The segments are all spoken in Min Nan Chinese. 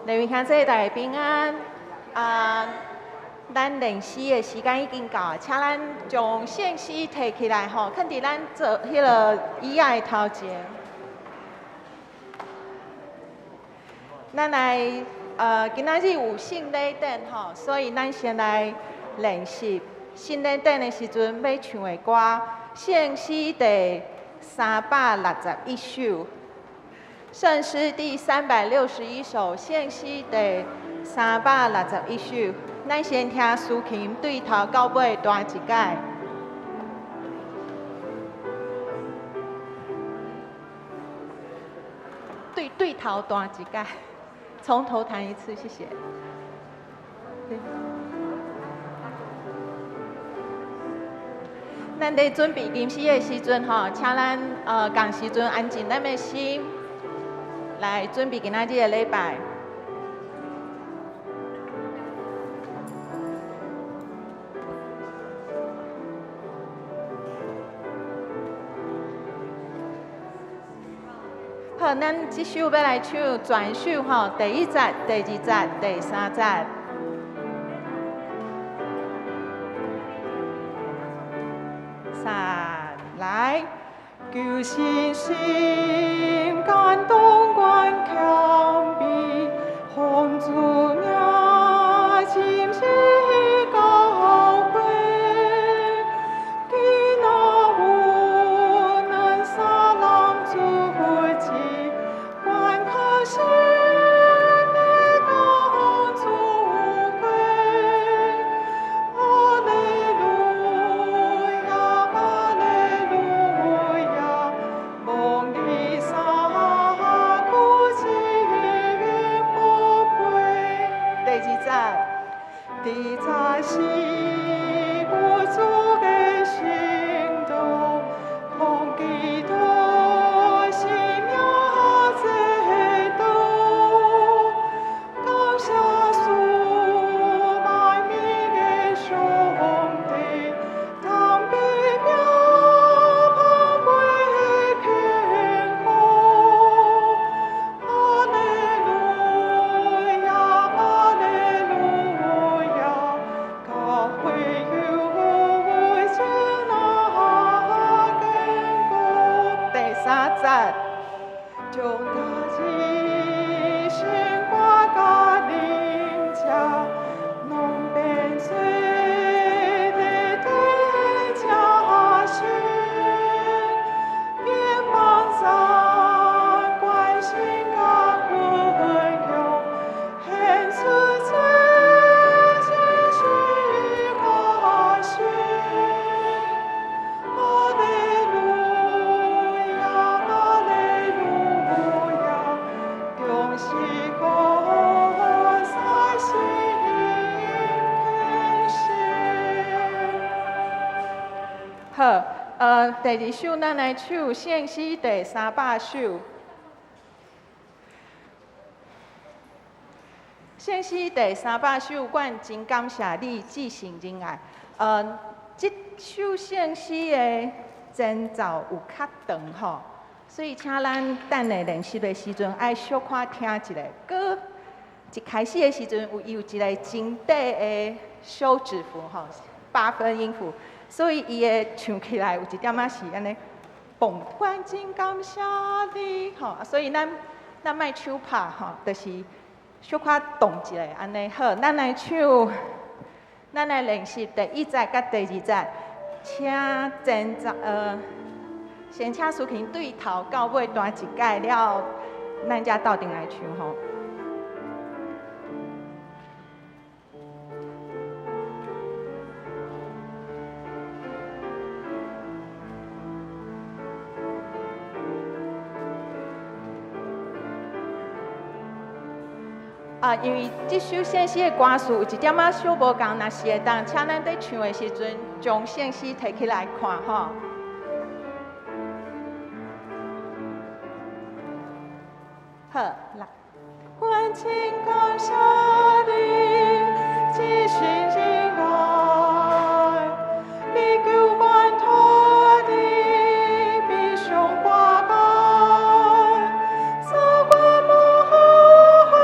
兩位兄弟大家平安。啊，咱練習的時間已經到啊，請咱將聖詩提起來吼，囥佇咱做彼个椅仔的頭前。咱來，今仔日有聖禮典吼，所以咱先來練習聖禮典的時陣欲唱的歌，聖詩第361首。聖詩第361首，聖詩第361首。咱先聽司琴對頭到尾彈一擺。對對頭彈一擺，從頭彈一次，謝謝。咱佇準備金詩的時陣吼，請咱仝時陣安靜咱的心，來準備今仔日的禮拜。好，咱這首欲來唱全首吼，第一節、第二節、第三節。三，來，求信心感動願謙卑，奉主名親自教誨，今若有兩三人聚集，願靠神的同聚會。哈利路亞，哈利路亞，蒙以撒苦真寶貴。第二節，伫早時有主的聖道，奉基督聖名祭禱，感謝賜萬民的上帝，通避免龐貝的坎坷。哈利路亞，哈利路亞，教會有情那堅固。第三節，將大日聖歌佮恁遮，攏變做地地正神，免幫贊關心佮分享，獻出這真實歌聲。哈利路亞，哈利路亞，恭喜歌讚新天使。好，第二首咱來唱聖詩第300首。聖詩第300首，阮真感謝你至聖仁愛。這首聖詩的前奏有較長吼，所以請咱等下練習的時陣愛小可聽一下。閣一開始的時陣有一個真短的休止符吼，八分音符，所以伊的唱起來有一點仔是按呢，嘣，阮真感謝你吼，所以咱莫手拍吼，就是小可動一下按呢好，咱來唱，咱來練習第一節佮第二節，請前奏，先請司琴對頭到尾彈一擺了，咱才鬥陣來唱吼。啊，因為這首聖詩的歌詞有一點仔小無仝，若是會當，請咱佇唱的時陣，將聖詩提起來看吼。好，來。阮真感謝你，至聖仁愛，你救阮脫離悲傷掛礙，賜阮無後悔。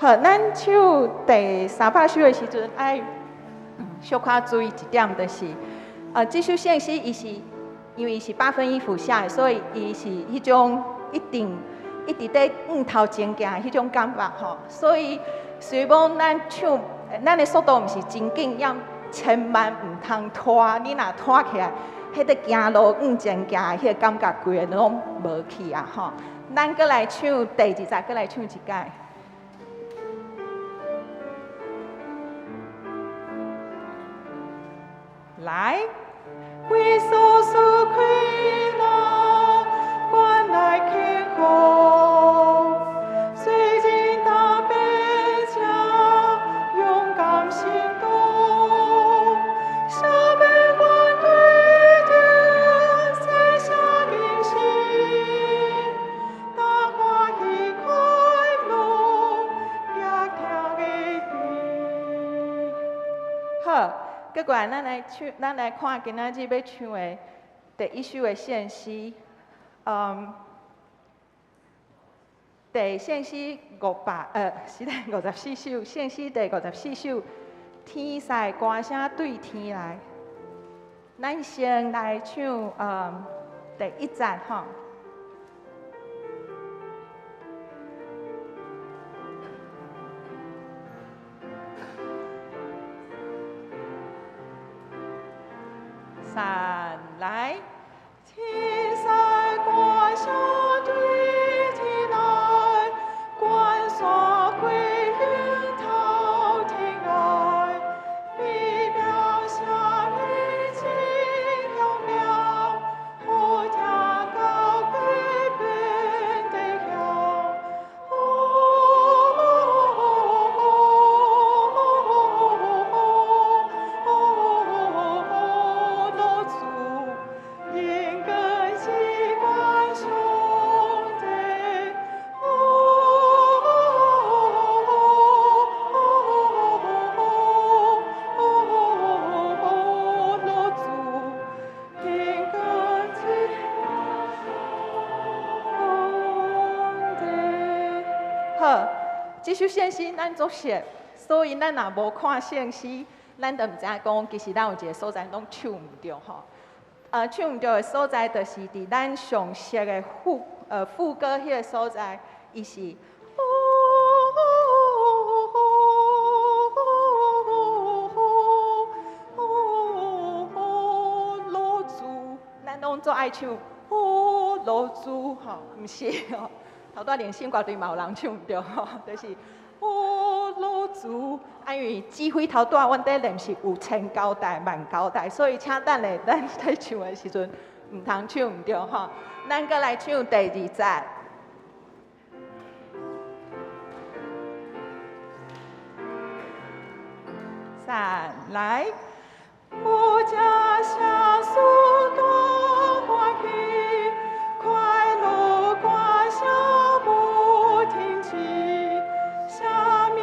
好，咱唱第三百首的時陣，愛小可注意一點，就是，這首聖詩伊是因為伊是八分音符寫的，所以伊是彼種一定一直咧向頭前行的彼種感覺吼。所以雖罔咱唱，咱的速度毋是真緊，要千萬毋通拖。你若拖起來，彼個行路向前行的彼個感覺，規个攏無去啊吼。咱閣來唱第二節，閣來唱一擺。來，為所受困難，關來克服，雖經大悲強，勇敢行動，下輩關對天，卸下驚心，大歡喜快樂，也聽的滴。好。閣過來，咱來唱，咱來看今仔日欲唱的第一首的聖詩，第聖詩500，是咧54首，聖詩第54首，天使歌聲對天來。咱先來唱，第一節吼。三來，天使歌聲對天來，關山回應滔天愛，美妙聲音真響亮，好聽到鬼變地響。哦好，這首聖詩咱足熟，所以咱若無看聖詩，咱就毋知影講，其實咱有一個所在攏唱毋著吼。唱毋著的所在，就是佇咱上熟的副歌彼個所在，伊是。老主，咱攏足愛唱，哦，老主吼，毋是吼。頭拄仔連心歌隊嘛有人唱毋著吼，就是哦，老主，啊，因為指揮頭拄仔阮佇練習有千交代、萬交代，所以請等下咱佇唱的時陣，毋通唱毋著吼。咱閣來唱第二節。三來，無家鄉蘇多歡喜，快樂歌聲無停止，啥物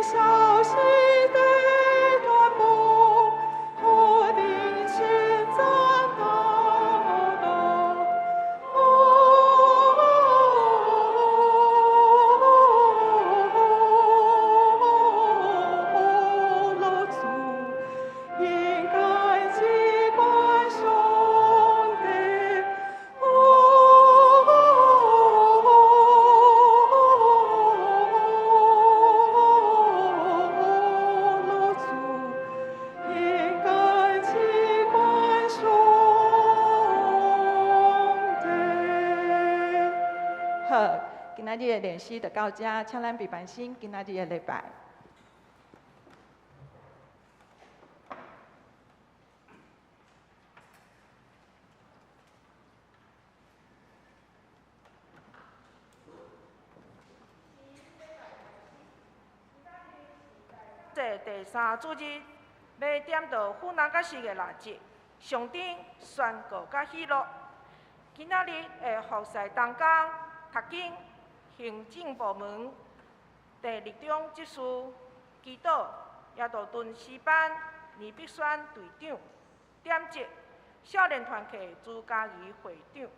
消息得傳播，好人稱讚大道。哦老主，應該只管上帝。哦老主，應該只管上帝。好，今仔日的練習就到這，請咱備辦心今仔日的禮拜。這第三主日，欲點著富蘭克斯的蠟燭，象徵宣告佮喜樂。今仔日的服侍同工、讀經、行政部門、第二中執事、祈禱、耶道頓詩班、倪碧萱隊長、點職少年團契朱嘉儀會長。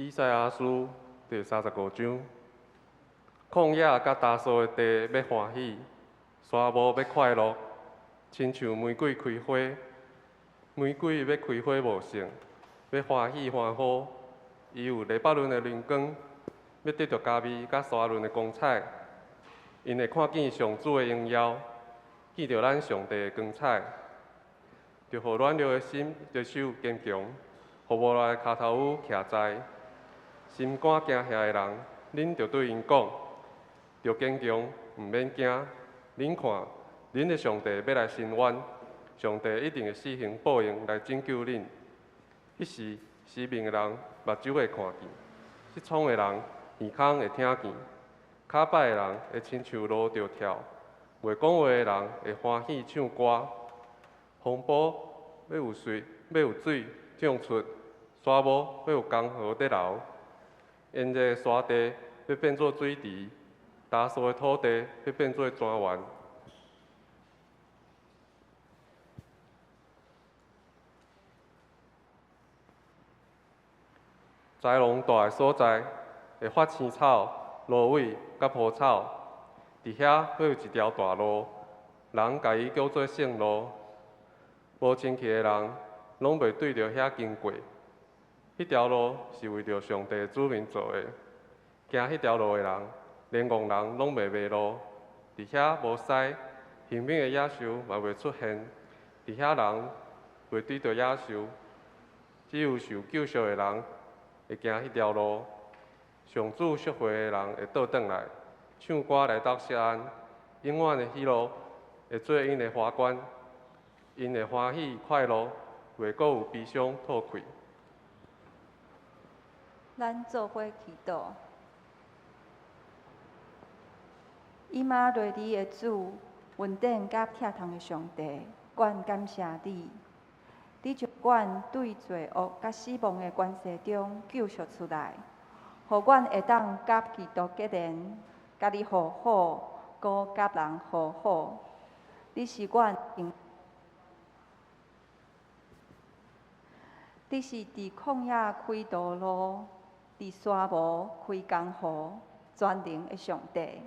以賽亞書第35章，曠野佮焦燥的地欲歡喜，沙漠欲快樂，親像玫瑰開花，玫瑰欲開花茂盛，欲歡喜歡呼。伊有黎巴嫩的榮光，欲得著迦密佮沙崙的光彩。𪜶會看見上主的榮耀，見著咱上帝的光彩。著予軟弱的心的手堅強，予無力的跤頭趺徛在。心肝驚嚇的人，恁著對𪜶講：著堅強，毋免驚。恁看，恁的上帝欲來伸冤，上帝一定會施行報應來拯救恁。彼時，失明的人目睭會看見，失聰的人耳孔會聽見，跤擺的人會親像鹿著跳，袂講話的人會歡喜唱歌。風波欲有水，欲有水漲出，沙漠欲有江河佇流。炎熱的沙地欲變做水池，焦燥的土地欲變做莊園。豺狼蹛的所在，會發青草、蘆葦佮蒲草。佇遐欲有一條大路，人共伊叫做聖路。無清氣的人，攏袂對著遐經過。彼條路是為著上帝子民做的，行彼條路的人，連戇人攏袂迷路。佇遐無獅，凶猛的野獸嘛袂出現。佇遐人袂對著野獸，只有受救贖的人會行彼條路。上主贖回的人會倒轉來，唱歌來到錫安，永遠的喜樂會做𪜶的華冠，𪜶會歡喜快樂，袂閣有悲傷吐氣。咱做伙祈禱。以馬內利的主，恩典佮疼痛的上帝，阮感謝你，你將阮對罪惡佮死亡的關係中救贖出來，予阮會當佮基督結連，佮你和好，閣佮人和好。你是阮，你是佇曠野開道路，佇沙漠開江河，全能的上帝。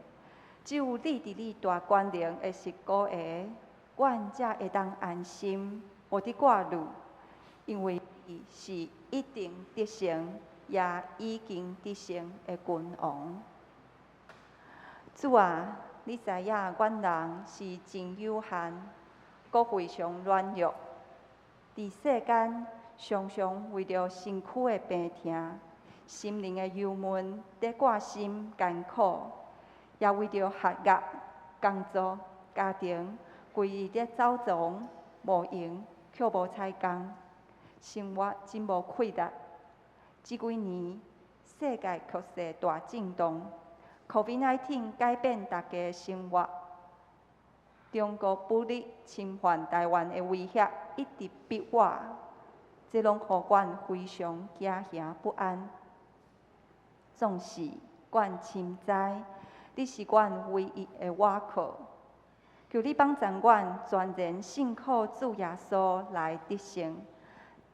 只有你佇你大權能的實膏下，阮才會當安心，無佇掛慮，因為你是一定得勝，也已經得勝的君王。主啊，你知影阮人是真有限，閣非常軟弱，佇世間常常為著身軀的病痛、心靈的憂悶，佇掛心艱苦，也為著學業、工作、家庭，規日佇走傱，無閒，卻無彩工，生活真無氣力。這幾年世界局勢大震盪，COVID-19 改變大家的生活，中國武力侵犯台灣的威脅一直逼我，這攏予阮非常驚嚇不安。總是阮深知，你是阮唯一的倚靠，求你幫助阮全然信靠主耶穌來得勝，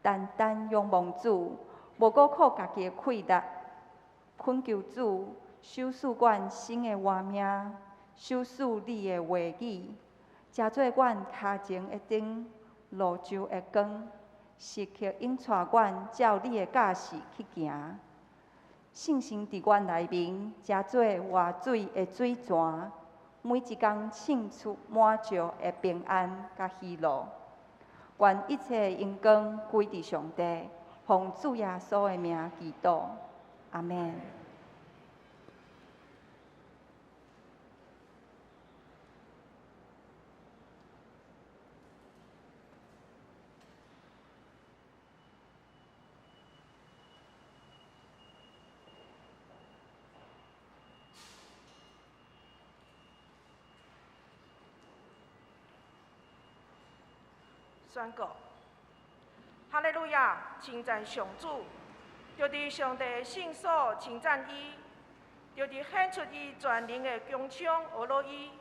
單單仰望主，無閣靠家己的氣力，懇求主賞賜阮新的活命，賞賜你的話語，成做阮跤前的燈，路上的光，時刻引帶阮照你的教示去行。信心佇阮內面，成做活水的水泉，每一工滲出滿石的平安佮喜樂。願一切榮光歸佇上帝，奉主耶穌的名祈禱，阿們。宣告，哈利路亞！稱讚上主，著佇上帝的聖所稱讚伊，著佇顯出伊全能的強槍呵咾伊，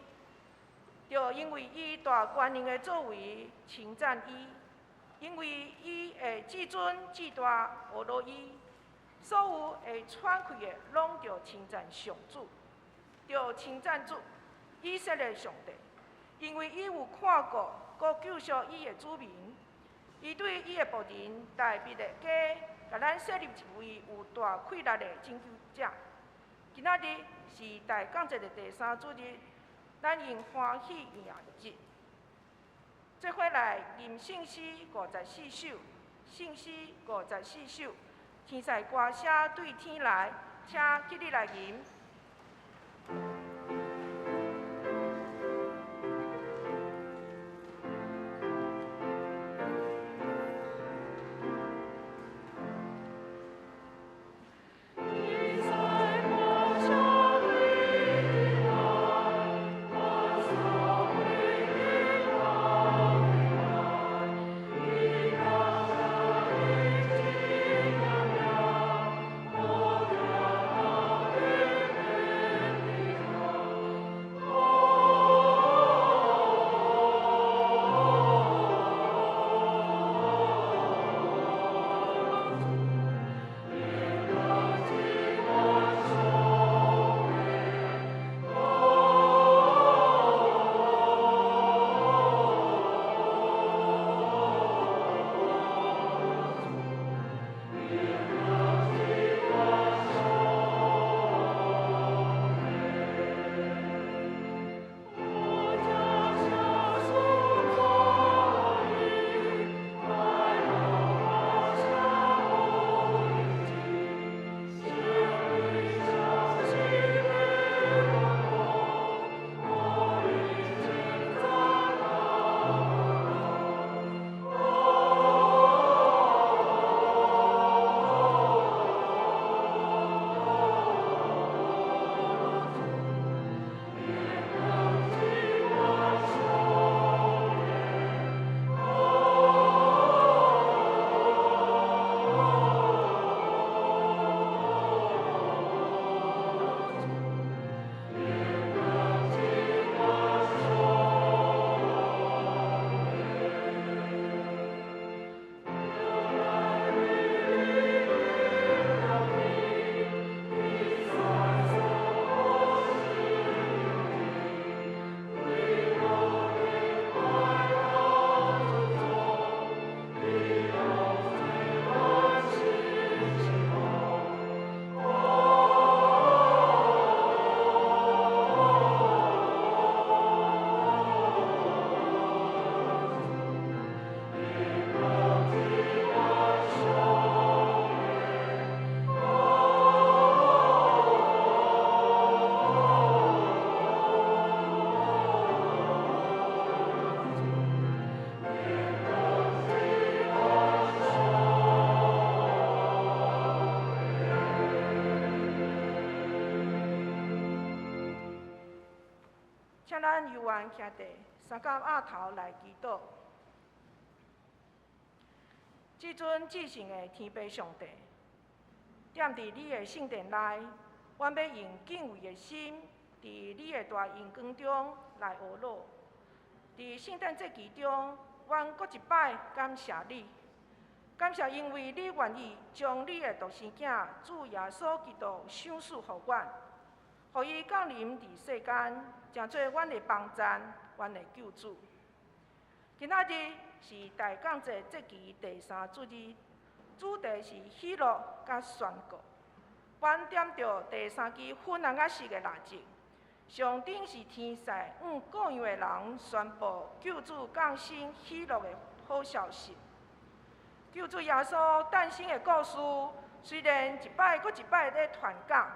著因為伊大權能的作為稱讚伊，因為伊的至尊至大呵咾伊，所有會喘氣的，攏著稱讚上主，著稱讚主，以色列上帝，因為伊有看顧，閣救贖伊的子民。伊對伊的僕人大衛的家，共咱設立一位有大氣力的拯救者。今仔日是大降節的第三主日，咱用歡喜迎接。做伙來吟聖詩54首，聖詩54首，天使歌聲對天來，請起立來吟。請咱猶原徛佇三角額頭來祈禱。至尊至聖的天父上帝，踮佇你的聖殿內，阮欲用敬畏的心，佇你的大榮光中來呵咾。佇聖誕節期中，阮閣一擺感謝你，感謝因為你願意將你的獨生囝主耶穌基督賞賜予阮，予伊降臨佇世間，成做阮的幫贊，阮的救主。今仔日是大降節節期第三主日，主題是喜樂佮宣告。阮點著第三支粉紅仔色的蠟燭，上頂是天使向各樣的人宣布救主降生喜樂的好消息。救主耶穌誕生的故事，雖然一擺閣一擺咧傳講，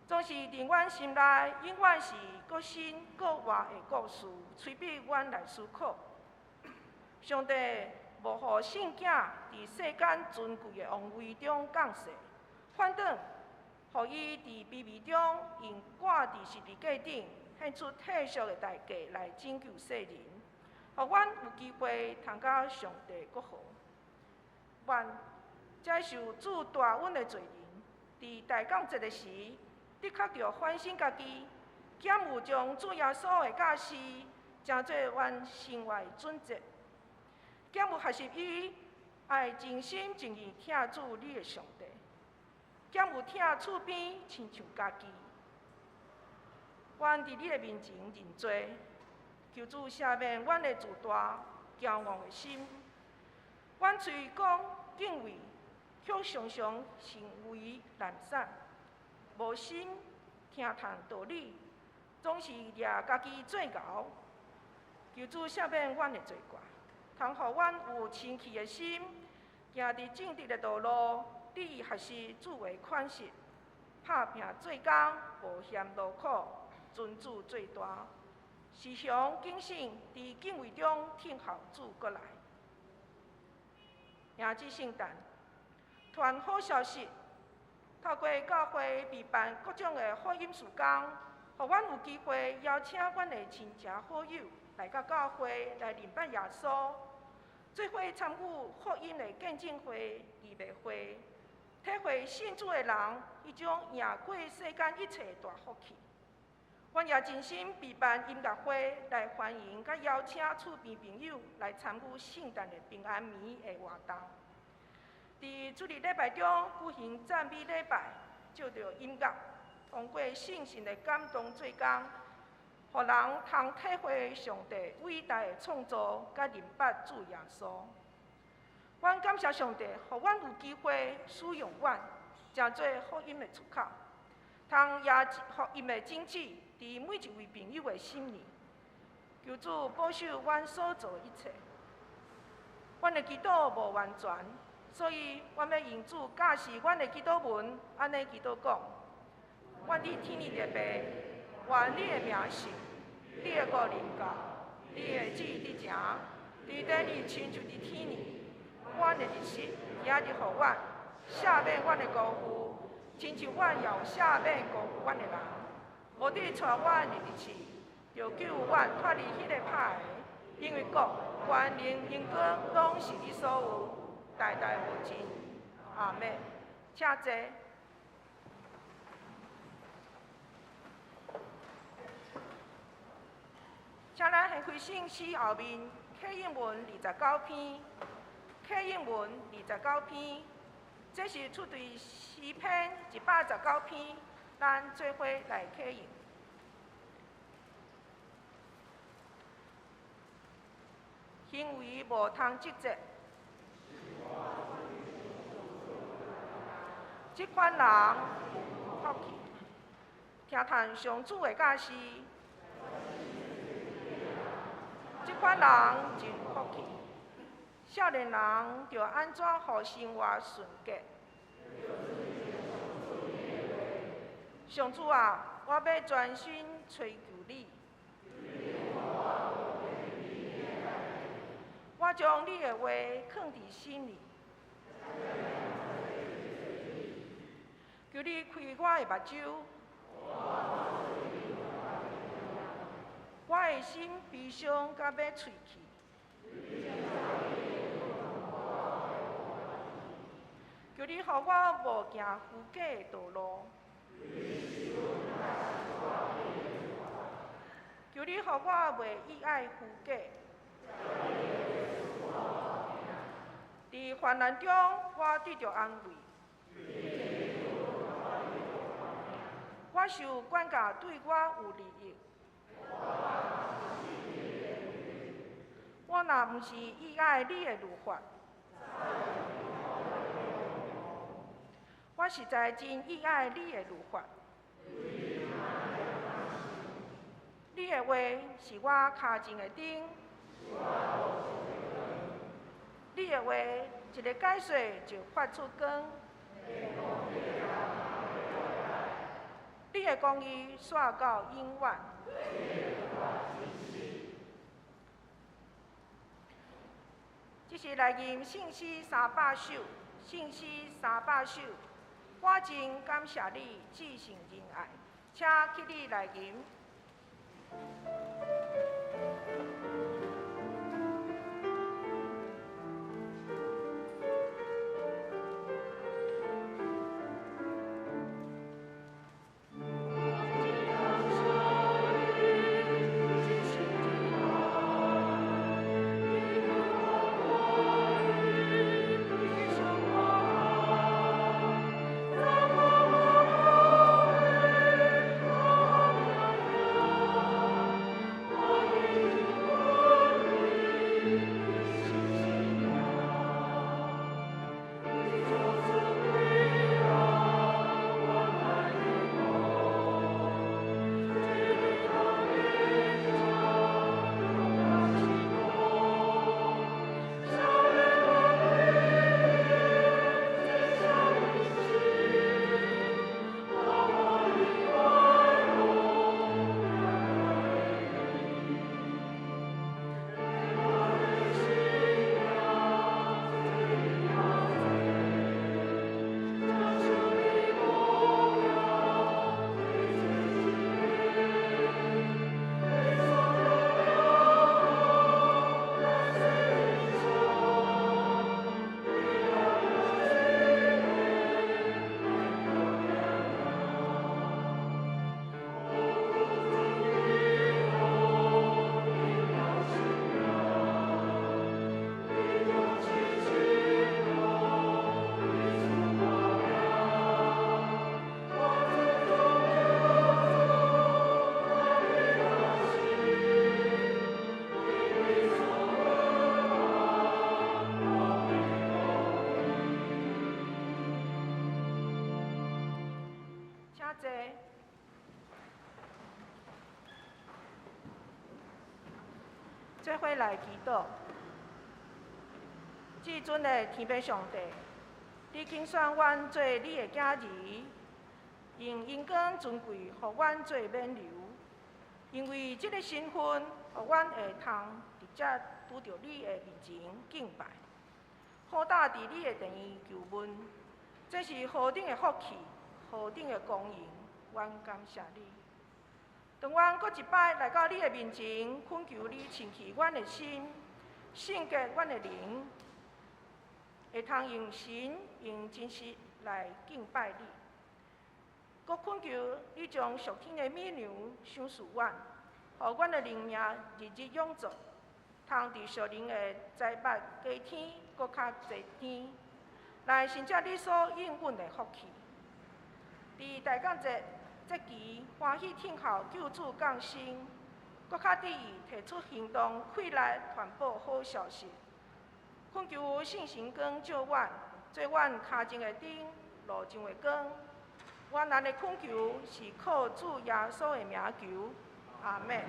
總是佇阮心內永遠是閣新閣活的故事，催逼阮來思考。上帝無予聖囝佇世間尊貴的王位中降世，反轉予伊佇卑微中用掛佇十字架頂，獻出退贖的代價來拯救世人，予阮有機會通佮上帝國和。願這受主大恩的罪人，佇大降節的時，的確著反省家己，兼有將主耶穌的教示，成做阮生活的準則，兼有學習伊愛盡心盡意疼主你的上帝。兼有疼厝边亲像家己。阮伫你的面前认罪，求主赦免阮的自大、骄傲的心。阮喙讲敬畏，却常常行为懒散，无心听从道理，总是掠家己做牛。求主赦免阮的罪过，通予阮有清气的心，行伫正直的道路，得以学习主的款式，拍拼做工，无嫌劳苦，尊主最大，时常警醒，伫敬畏中听候主过来。迎接圣诞，传好消息，透过教会备办各种的福音事工，予阮有机会邀请阮的亲戚好友来到教会来认捌耶稣，做伙参与福音的见证会、预备会，体会信主的人彼种赢过世间一切大福气。阮也真心备办音乐会来欢迎佮邀请厝边朋友来参与圣诞的平安暝的活动。伫主日礼拜中举行赞美礼拜，借著音乐，通过圣神的感动做工，予人通体会上帝伟大的创造，佮认捌主耶稣。阮感谢上帝，予阮有机会使用阮，成做福音的出口，通也福音的种子伫每一位朋友的心里。求主保守阮所做一切。阮的祈祷无完全，所以阮欲用主教示阮的祈祷文，按呢祈祷讲：阮伫天里的父，愿你的名圣，你的国临到，你的旨意执行，伫地里亲像伫天里。阮的日食今日予阮，赦免阮的辜负，亲像阮也有赦免辜负阮的人。无得带阮入去试，著救阮脱离彼个歹的，因为国、权能、荣光拢是你所有，代代无尽。阿们。请坐。请咱掀开圣诗后面启应文29篇，启应文29篇，这是出自诗篇119篇，咱做伙来启应。行为无通责责，这款人有福气，听从上主的教示。这款人真福气，少年人著按怎予生活顺洁？上主啊，我欲专心揣求你，我将你的话藏伫心里，求你开我的目睭。我的心悲伤甲欲碎去，求你予我无行虚假的道路，求你予我袂意爱虚假。伫患难中，我得著安慰。我受管教对我有利益。我若毋是意爱你的律法，我实在真意爱你的律法。你的话是我跤前的灯，你的话一个解说就发出光。你的公义煞到永远。这是来吟圣诗300首，圣诗300首。我真感谢你至圣仁爱，请起立来吟。我做伙來祈禱。至尊的天父上帝，你揀選阮做你的囝兒，用榮光尊貴予阮做免留，因為這个身份，予阮會通直接拄著你的面前敬拜，好膽佇你的殿求問，這是何等的福氣，何等的光榮，阮感謝你。當阮閣一擺來到你的面前，懇求你清去阮的心，聖潔阮的靈，會通用神用真實來敬拜你。閣懇求你將屬天的米糧賞賜阮，予阮的靈命日日永做，通佇屬靈的財物加添，閣較濟添，來承接你所應允的福氣。佇大降節節期，歡喜聽候救主降生，閣較致意提出行動，氣力傳播好消息。懇求聖神光照阮，做阮跤前的燈，路上的光。阮按呢懇求是靠主耶穌的名求，阿們。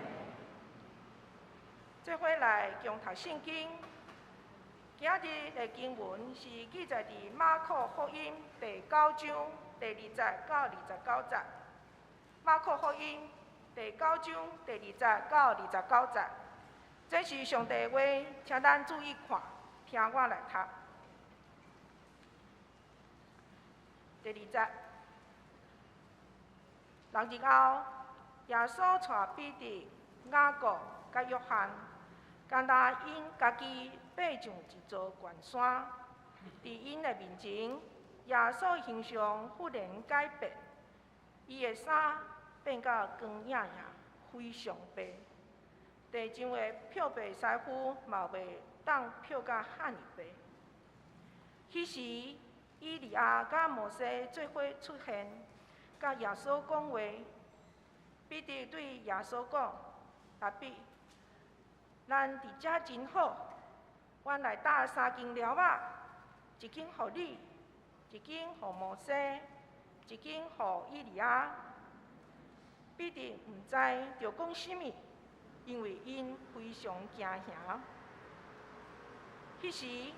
做伙來共讀聖經。今日的經文是記載佇馬可福音第九章第二節到29節。馬可福音第九章第二節到29節，這是上帝的話，請咱注意看，聽我來讀。第二節，六日後，耶穌帶彼得、雅各佮約翰，干焦𪜶家己爬上一座懸山。佇𪜶的面前，耶穌形象忽然改變，伊的衫變甲光熠熠，非常白。地上的漂白師傅嘛袂當漂甲遐爾白。彼時，以利亞佮摩西做伙出現，佮耶穌講話。彼得對耶穌講：拉比，咱佇遮真好，阮來搭三間寮仔，一間予你，一間予摩西，一間予以利亞。彼得毋知著講啥物，因為𪜶非常驚嚇。彼時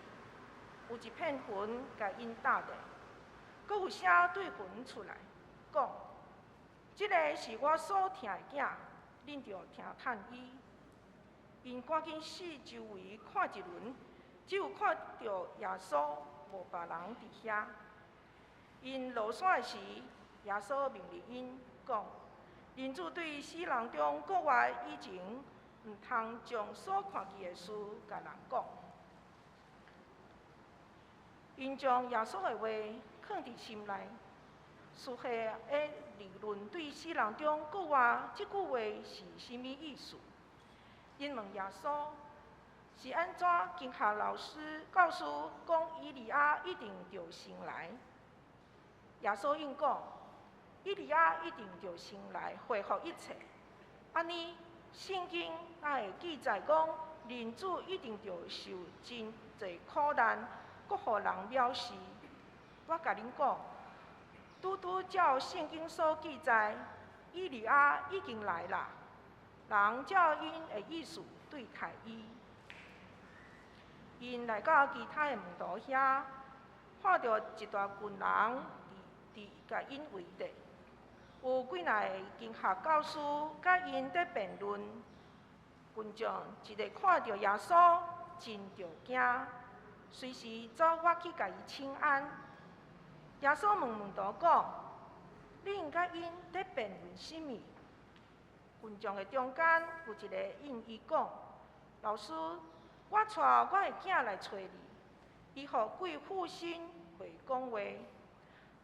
有一片雲共𪜶罩著，閣有聲對雲出來講：這个是我所疼的囝，恁著聽趁伊。𪜶趕緊四周圍看一輪，只有看著耶穌，無別人佇遐。𪜶落山的時，耶穌命令𪜶講：人子對死人中復活以前，毋通將所看見的事共人講。𪜶將耶穌的話囥佇心內，私下咧議論對死人中復活這句話是啥物意思。𪜶問耶穌是按怎經學老師教師講以利亞一定著先來？耶穌應講：以利亞一定著先來恢復一切。按呢，聖經哪會記載講，人子一定著受真濟苦難，閣予人藐視。我共恁講，拄拄照聖經所記載，以利亞已經來啦，人照𪜶的意思對待伊。𪜶來到其他的門徒遐，看著一大群人佇共𪜶圍著，有幾若个經學教師佮𪜶佇辯論。群眾一个看著耶穌，真著驚，隨時走倚去共伊請安。耶穌問門徒講：恁佮𪜶佇辯論啥物？群眾的中間有一个應伊講：老師，我帶我的囝來揣你，伊予鬼附身會講話。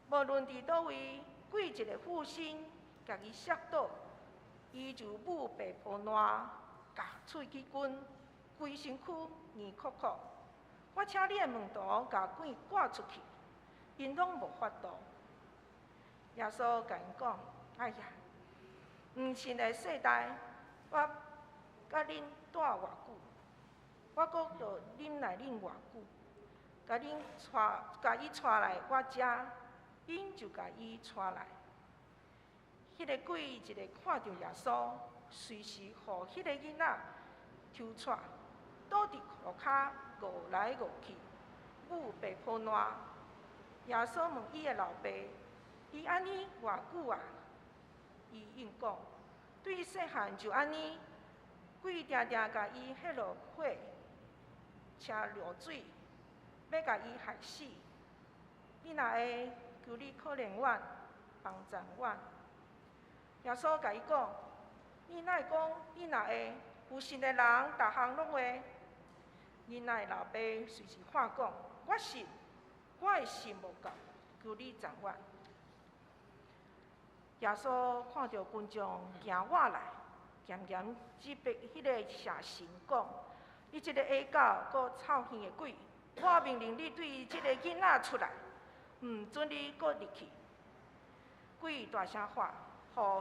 無論佇佗位，鬼一个附身，共伊摔倒，伊就舞白泡爛，咬喙齒筋，規身軀硬硞硞。我請你的門徒共鬼趕出去，𪜶攏無法度。耶穌共𪜶講：哎呀，毋信的世代，我佮恁蹛偌久？我閣著忍耐恁偌久？共恁帶，共伊帶來我遮，𪜶就共伊帶來。彼个鬼一个看著耶穌，隨時予彼个囡仔抽掣，倒佇路跤餓來餓去，母白抱爛。耶穌問伊的老爸：伊按呢偌久啊？伊應講：對細漢就按呢，鬼定定共伊彼落火，車落水，欲共伊害死。你若會，求你可憐阮，幫贊阮。耶穌共伊講：你哪會講你若會？有信的人，逐項攏會。囡仔的老爸隨時喊講：我信，我的信無夠，求你贊阮。耶穌看著群眾行倚來，嚴嚴責備彼个邪神講：你這个下狗閣臭耳的鬼，我命令你對這个囡仔出來，毋准你閣入去。鬼大聲喊，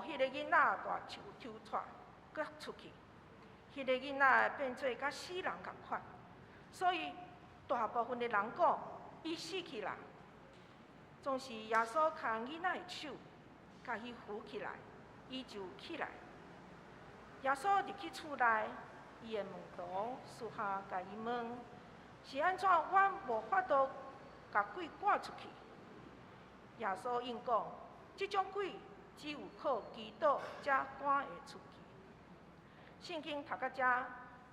予彼个囡仔大抽抽掣，閣出去。彼个囡仔變做佮死人仝款，所以大部分的人講，伊死去啦。總是耶穌牽囡仔的手，共伊扶起來，伊就起來。耶穌入去厝內，伊的門徒私下共伊問：是按怎阮無法度共鬼趕出去？耶穌應講：這種鬼只有靠祈禱才趕會出去。聖經讀到遮，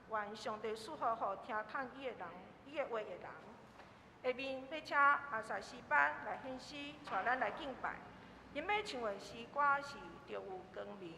願上帝賜福予聽嘆伊的人，伊的話的人。下面欲請阿薩詩班來獻詩，帶咱來敬拜。𪜶欲唱的詩歌是《著有光明》。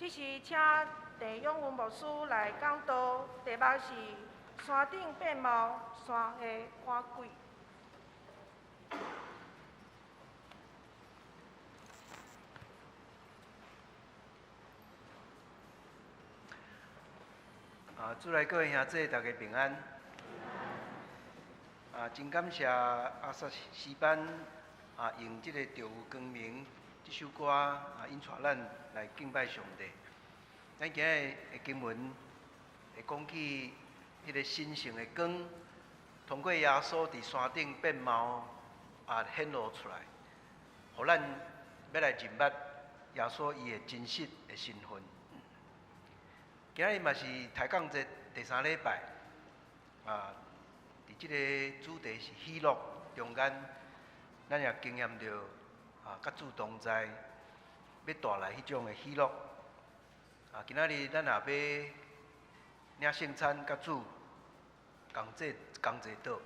彼時請鄭永文牧師來講道，題目是山頂變貌，山下趕鬼。啊，主內各位兄弟，大家平安。啊，真感謝阿薩詩班啊，用這個《著有光明》這首歌啊，引帶咱來敬拜上帝。咱今日的經文會講起彼個神聖的光，通過耶穌佇山頂變貌啊顯露出來，予咱欲來認捌耶穌伊的真實的身份。今日嘛是抬槓節第三禮拜，啊，佇這个主題是喜樂中間，咱也經驗著啊，佮主同在，欲帶來彼種的喜樂。啊，今仔日咱也欲領聖餐，佮主共坐共坐桌，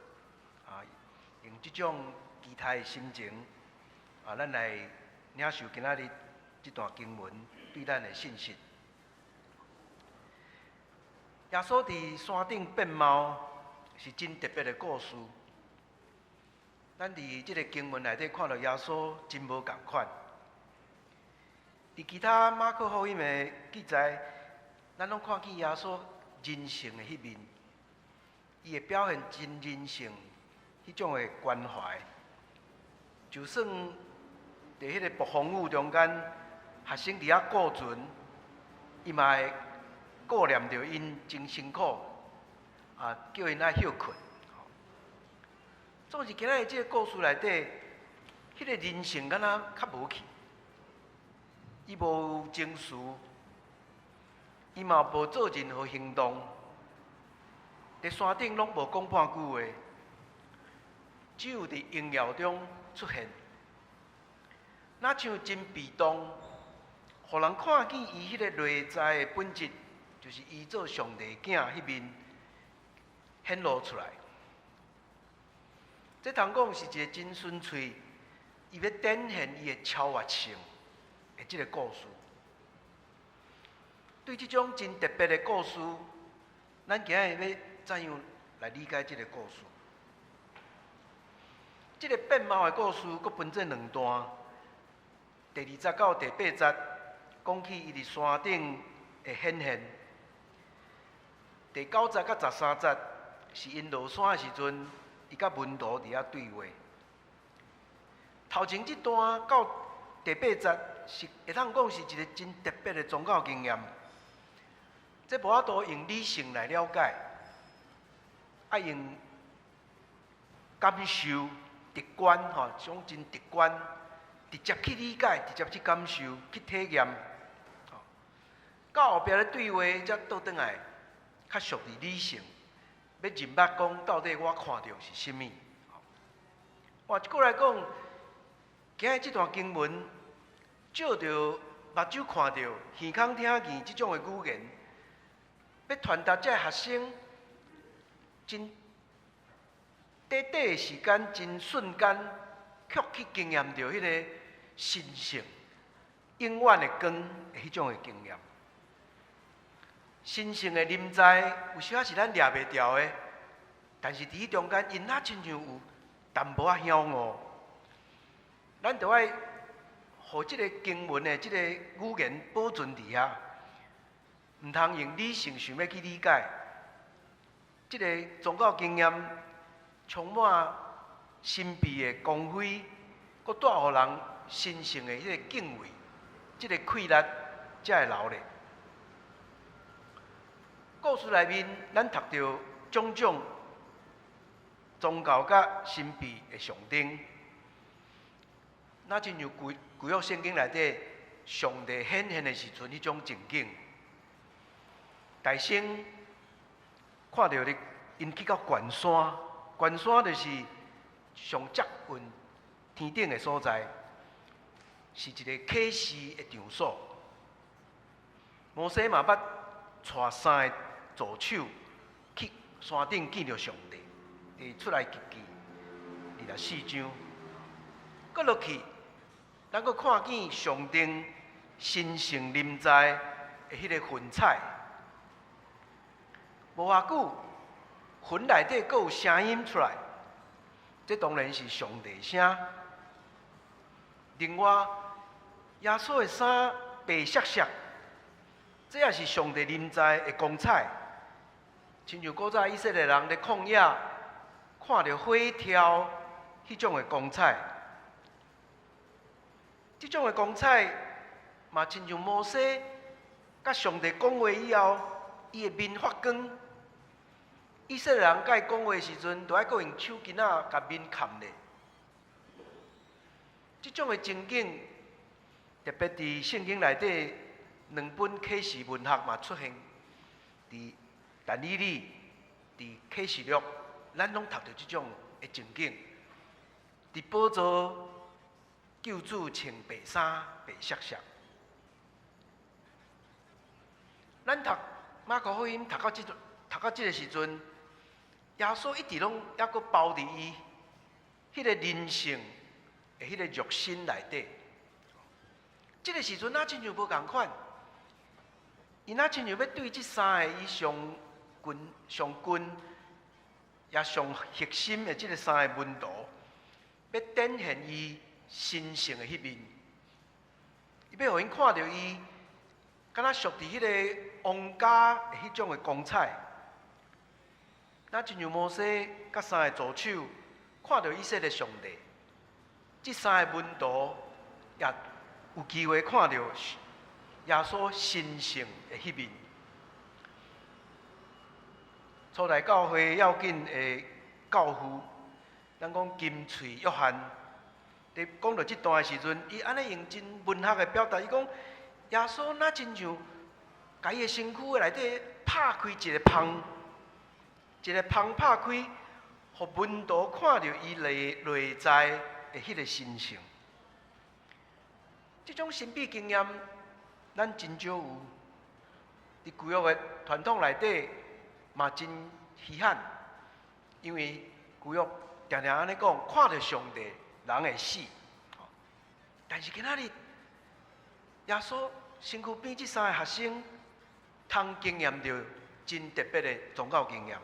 啊，用這種期待的心情，啊，咱來領受今仔日這段經文對咱的信息。耶穌佇山頂變貌是真特別的故事。咱佇這个經文內底看著耶穌真無仝款。佇其他馬可福音的記載，咱攏看見耶穌人性的彼面，伊會表現真人性彼種的關懷。就算佇彼个暴風雨中間，學生佇遐顧船，伊嘛會顧念著𪜶真辛苦，啊，叫𪜶愛歇睏。總是今仔日這个故事內底，彼个人性敢若較無去，伊無情緒，伊嘛無做任何行動，佇山頂攏無講半句話，只有佇榮耀中出現，若像真被動，予人看見伊彼个內在的本質。就是伊做上帝囝彼面顯露出來。這通講是一個真純粹，伊欲展現伊的超越性的這個故事。對這種真特別的故事，咱今日欲怎樣來理解這個故事？這個變貌的故事，閣分做兩段。第二節到第八節，講起伊佇山頂的顯現。第九節佮十三節是𪜶落山的時陣，伊佮門徒佇遐對話。頭前這段到第八節是會當講是一個真特別的宗教經驗，這無法度用理性來了解，愛用感受、直觀吼，種真直觀，直接去理解，直接去感受、去體驗。到後壁的對話才倒轉來。較屬於理性，欲認捌講到底我看著是啥物。換一句來講，今日這段經文，借著目睭看著、耳孔聽見這種的語言，欲傳達這个學生真短短的時間、真瞬間，卻去經驗著彼个神聖永遠的光的彼種的經驗。神聖的臨在，有時仔是咱掠袂牢的，但是佇彼中間，𪜶若親像有淡薄仔曉悟，咱著愛予這个經文的這个語言保存佇遐，毋通用理性想欲去理解。這个宗教經驗充滿神秘的光輝，閣帶予人神聖的彼个敬畏，這个氣力才會留咧。故事內面，咱讀著種種宗教佮神秘的象徵，若親像舊舊約聖經內底上帝顯現的時陣，彼種情景。大先看著咧，𪜶去到懸山，懸山就是上接近天頂的所在，是一个啟示的場所。摩西嘛捌帶三个助手去山頂見著上帝，佇出埃及記24章，閣落去，咱閣看見上帝神聖臨在，的彼个雲彩。無偌久，雲內底閣有聲音出來，這當然是上帝聲。另外，耶穌的衫白雪雪，這也是上帝臨在的光彩。親像古早以色列人佇曠野看著火柱彼種的光彩，這種的光彩嘛親像摩西佮上帝講話以後，伊的面發光。以色列人佮伊講話的時陣，都愛閣用手巾仔共面蓋咧。這種的情景，特別佇聖經內底兩本啟示文學嘛出現，佇但以理、佇啟示錄，咱攏讀著這種的情景。佇寶座，救主穿白衫，白雪雪。咱讀馬可福音讀到這个時陣，耶穌一直攏猶閣包佇伊彼个人性的彼个肉身內底。這个時陣若親像無仝款，伊若親像欲對這三个伊上近、上近也上核心的這个三个門徒，欲展現伊神聖的彼面，伊欲予𪜶看著伊，敢若屬佇彼个王家的彼種的光彩。若親像摩西佮三个助手看著以色列上帝，這三个門徒也有機會看著耶穌神聖的彼面。初代教會要緊的教父，咱講金喙約翰，佇講著這段的時陣，伊按呢用真文學的表達，伊講耶穌若親像共伊的身軀內底拍開一个縫，一个縫拍開，予門徒看著伊內在的彼个神聖。這種神秘經驗，咱真少有。佇舊約的傳統內底，嘛真稀罕，因為舊約定定按呢講，看著上帝，人會死。但是今仔日，耶穌身軀邊這三个學生，通經驗著真特別的宗教經驗。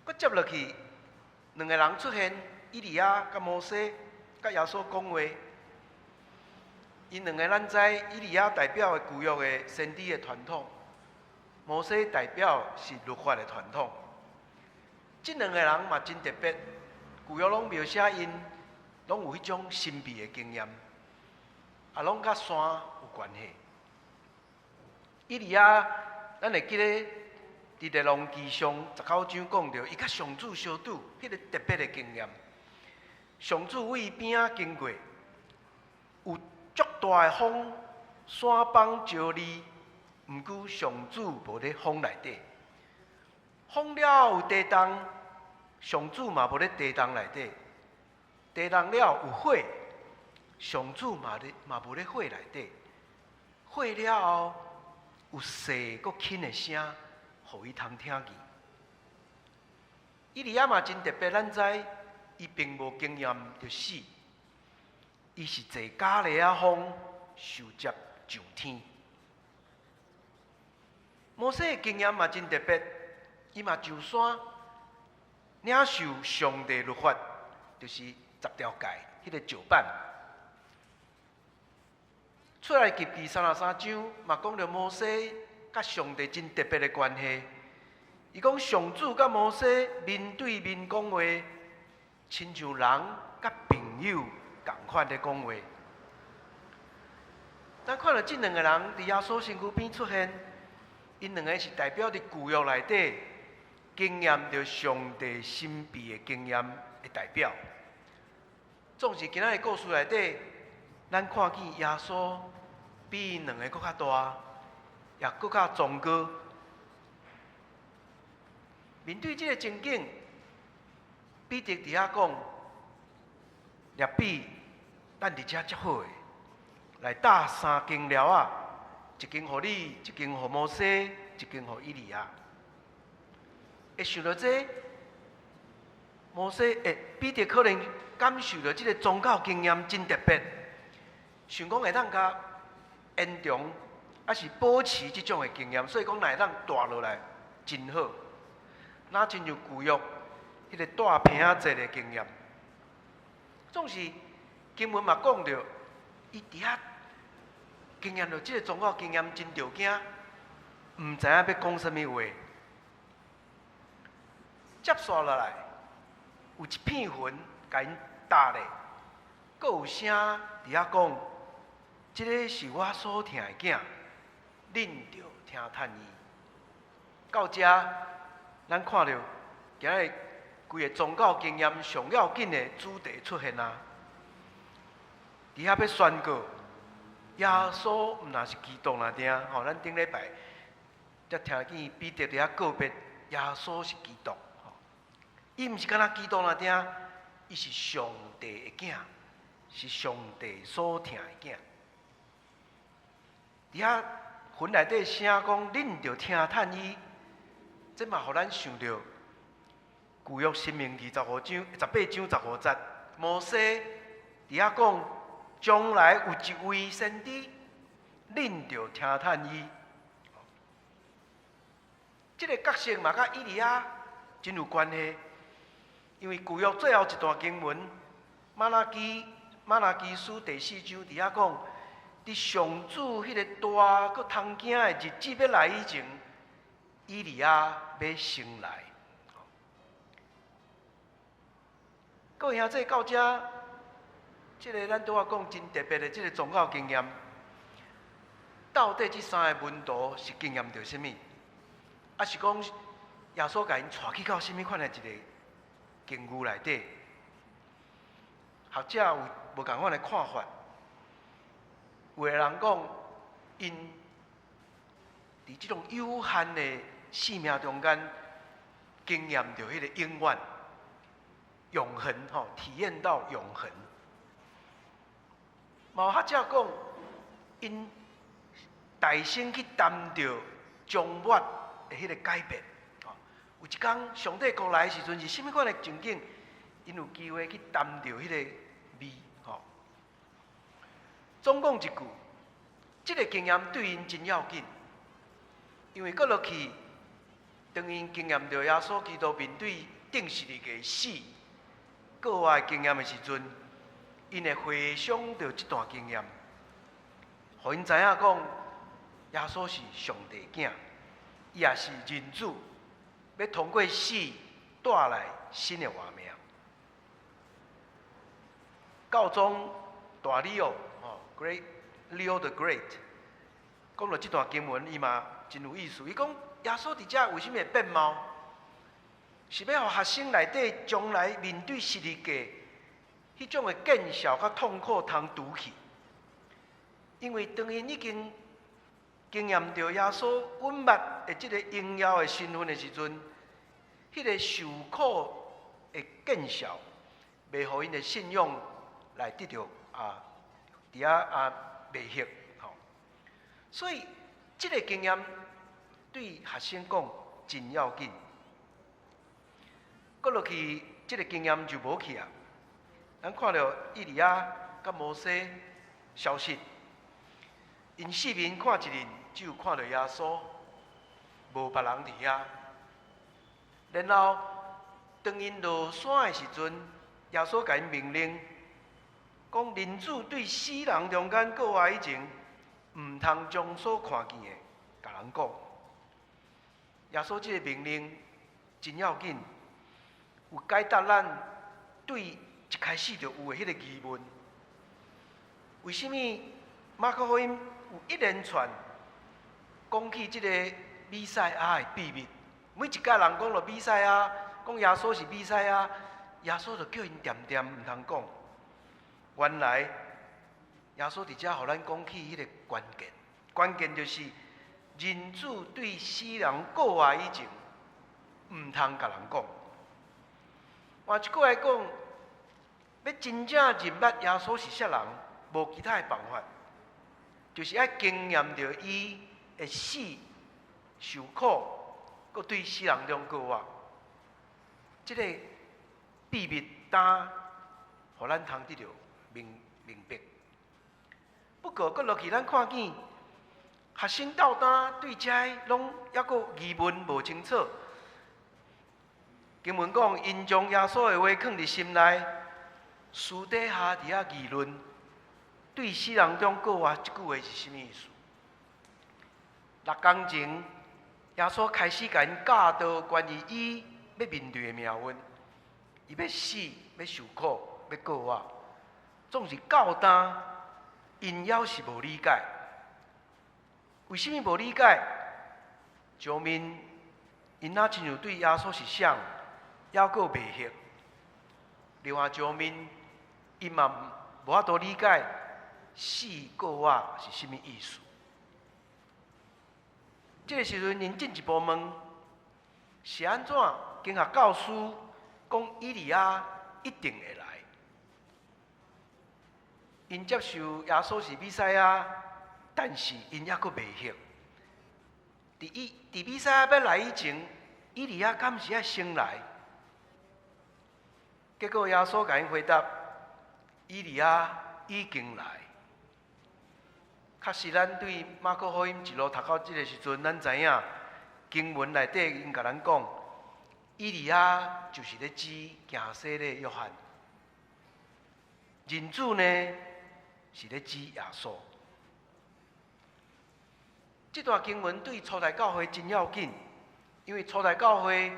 閣接落去，兩个人出現，以利亞佮摩西，佮耶穌講話。𪜶兩个咱知，以利亞代表的舊約的先知的傳統，摩西代表是律法的傳統。這兩个人嘛真特別，舊約攏描寫𪜶，攏有彼種神秘的經驗，也攏佮山有關係。以利亞，咱會記得佇列王紀上19章講著，伊佮上主相拄，彼个特別的經驗。上主為伊邊仔經過，有足大的風，山崩石裂，毋過上主無佇風內底。風了有地動，上主嘛無佇地動內底。地動了有火，上主嘛無佇火內底。火了後有細閣輕的聲，予伊通聽見。以利亞嘛真特別，咱知伊並無經驗著死。伊是坐迦勒仔峰受接上天。摩西的經驗嘛真特別，伊嘛上山領受上帝律法，就是十條誡，彼个石板。出埃及記33章嘛講著摩西佮上帝真特別的關係。伊講上主佮摩西面對面講話，親像人佮朋友仝款咧講話。咱看著這兩个人佇耶穌身軀邊出現，𪜶兩个是代表佇舊約內底經驗著上帝神秘的經驗的代表。總是今仔的故事內底，咱看見耶穌比𪜶兩个閣較大，也閣較崇高。面對這个情景，彼得佇遐講：拉比，咱佇遮足好的，來搭三間寮仔，一間予你，一間予摩西，一間予以利亞。會想著這個，摩西欸，彼得可能感受著這个宗教經驗真特別，想講會當共延長抑是保持這種的經驗，所以講若會當帶落來真好。若親像舊約彼個帶棚仔節的經驗，總是經文嘛講著，伊佇遐經驗著這個宗教經驗真著驚，毋知影欲講啥物話。接紲落來，有一片雲共𪜶搭咧，閣有聲佇遐講：這个是我所疼的囝，恁著聽趁伊。到遮，咱看著今日規个宗教經驗上要緊的主題出現啊！佇遐欲宣告耶穌毋若是基督爾定吼，咱頂禮拜才聽見彼得佇遐告白耶穌是基督，吼，伊毋是干焦基督爾定，伊是上帝的囝，是上帝所疼的囝。佇遐雲內底聲講，恁著聽趁伊，這嘛予咱想著舊約申命記15章、18章15節，摩西佇遐講，將來有一位先知，恁著聽趁伊。這个角色嘛，佮以利亞真有關係，因為舊約最後一段經文，瑪拉基書第四章佇遐講，佇上主彼个大閣通驚的日子欲來以前，以利亞欲先來。各位兄弟到遮，這个咱拄仔講真特別的這个宗教經驗，到底這三个門徒是經驗著啥物？抑是講耶穌共𪜶帶去到啥物款的一个境遇內底？學者有無仝款的看法。有的人講，𪜶佇這種有限的生命中間，經驗著彼個永遠、永恆吼，體驗到永恆。嘛有學者講，𪜶大聲去擔著終末的彼個改變。有一工上帝國來的時陣是啥物款的情景？𪜶有機會去擔著彼個味吼。總講一句，這个經驗對𪜶真要緊，因為閣落去，當𪜶經驗著耶穌基督面對釘十字架死、過活的經驗的時陣，𪜶會回想著這段經驗，予𪜶知影講，耶穌是上帝囝，伊也是人子，欲通過死帶來新的活命。教宗大利奧，吼，Great Leo the Great，講著這段經文，伊嘛真有意思。伊講耶穌佇遮為啥物會變貌？是欲予學生內底將來面對十字架彼種的見笑佮痛苦通除去。因為當𪜶已經經驗著耶穌隱密的這个榮耀的身份的時陣，彼个受苦的見笑，袂予𪜶的信仰來得著啊，佇遐啊袂歇吼。所以，這个經驗對學生講真要緊。閣落去，這个經驗就無去啊。咱看著以利亞佮摩西消失，𪜶四面看一輪，只有看著耶穌，無別人佇遐。然後，當𪜶落山的時陣，耶穌共𪜶命令，講人子對死人中間過活以前，毋通將所看見的共人講。耶穌這个命令真要緊，有解答咱對一開始就有的彼個疑問：為啥物馬可福音有一連串講起這個彌賽亞的秘密？每一擺人講著彌賽亞，講耶穌是彌賽亞，耶穌就叫𪜶恬恬毋通講。原來耶穌佇遮予咱講起彼個關鍵，關鍵就是人子對死人過活以前，毋通共人講。換一句來講，欲真正認捌耶穌是啥人，無其他的辦法，就是愛經驗著伊的死、受苦，閣對死人中過活。這个秘密，當予咱通得著明明白。不過，閣落去，咱看見學生到今對這攏猶閣疑問無清楚。經文講，𪜶將耶穌的話囥佇心內，私底下佇遐議論，對死人中復活這句話是啥物意思？六工前，耶穌開始共𪜶教導關於伊欲面對的命運，伊欲死，欲受苦，欲復活。總是到今，𪜶猶是無理解。為啥物無理解？一方面，𪜶若親像對耶穌是誰，猶閣袂曉。另外一方面，𪜶嘛無法度理解死復活是啥物意思。這个時陣，𪜶進一步問：是按怎？經學教師講以利亞一定會來。𪜶接受耶穌是彌賽亞，但是𪜶猶閣袂曉。佇彌賽亞欲來以前，以利亞敢是愛先來？結果耶穌共𪜶回答：以利亞已經來。確實，咱對馬可福音一路讀到這个時陣，咱知影經文內底𪜶共咱講，以利亞就是咧指行洗禮約翰，人子呢是咧指耶穌。這段經文對初代教會真要緊，因為初代教會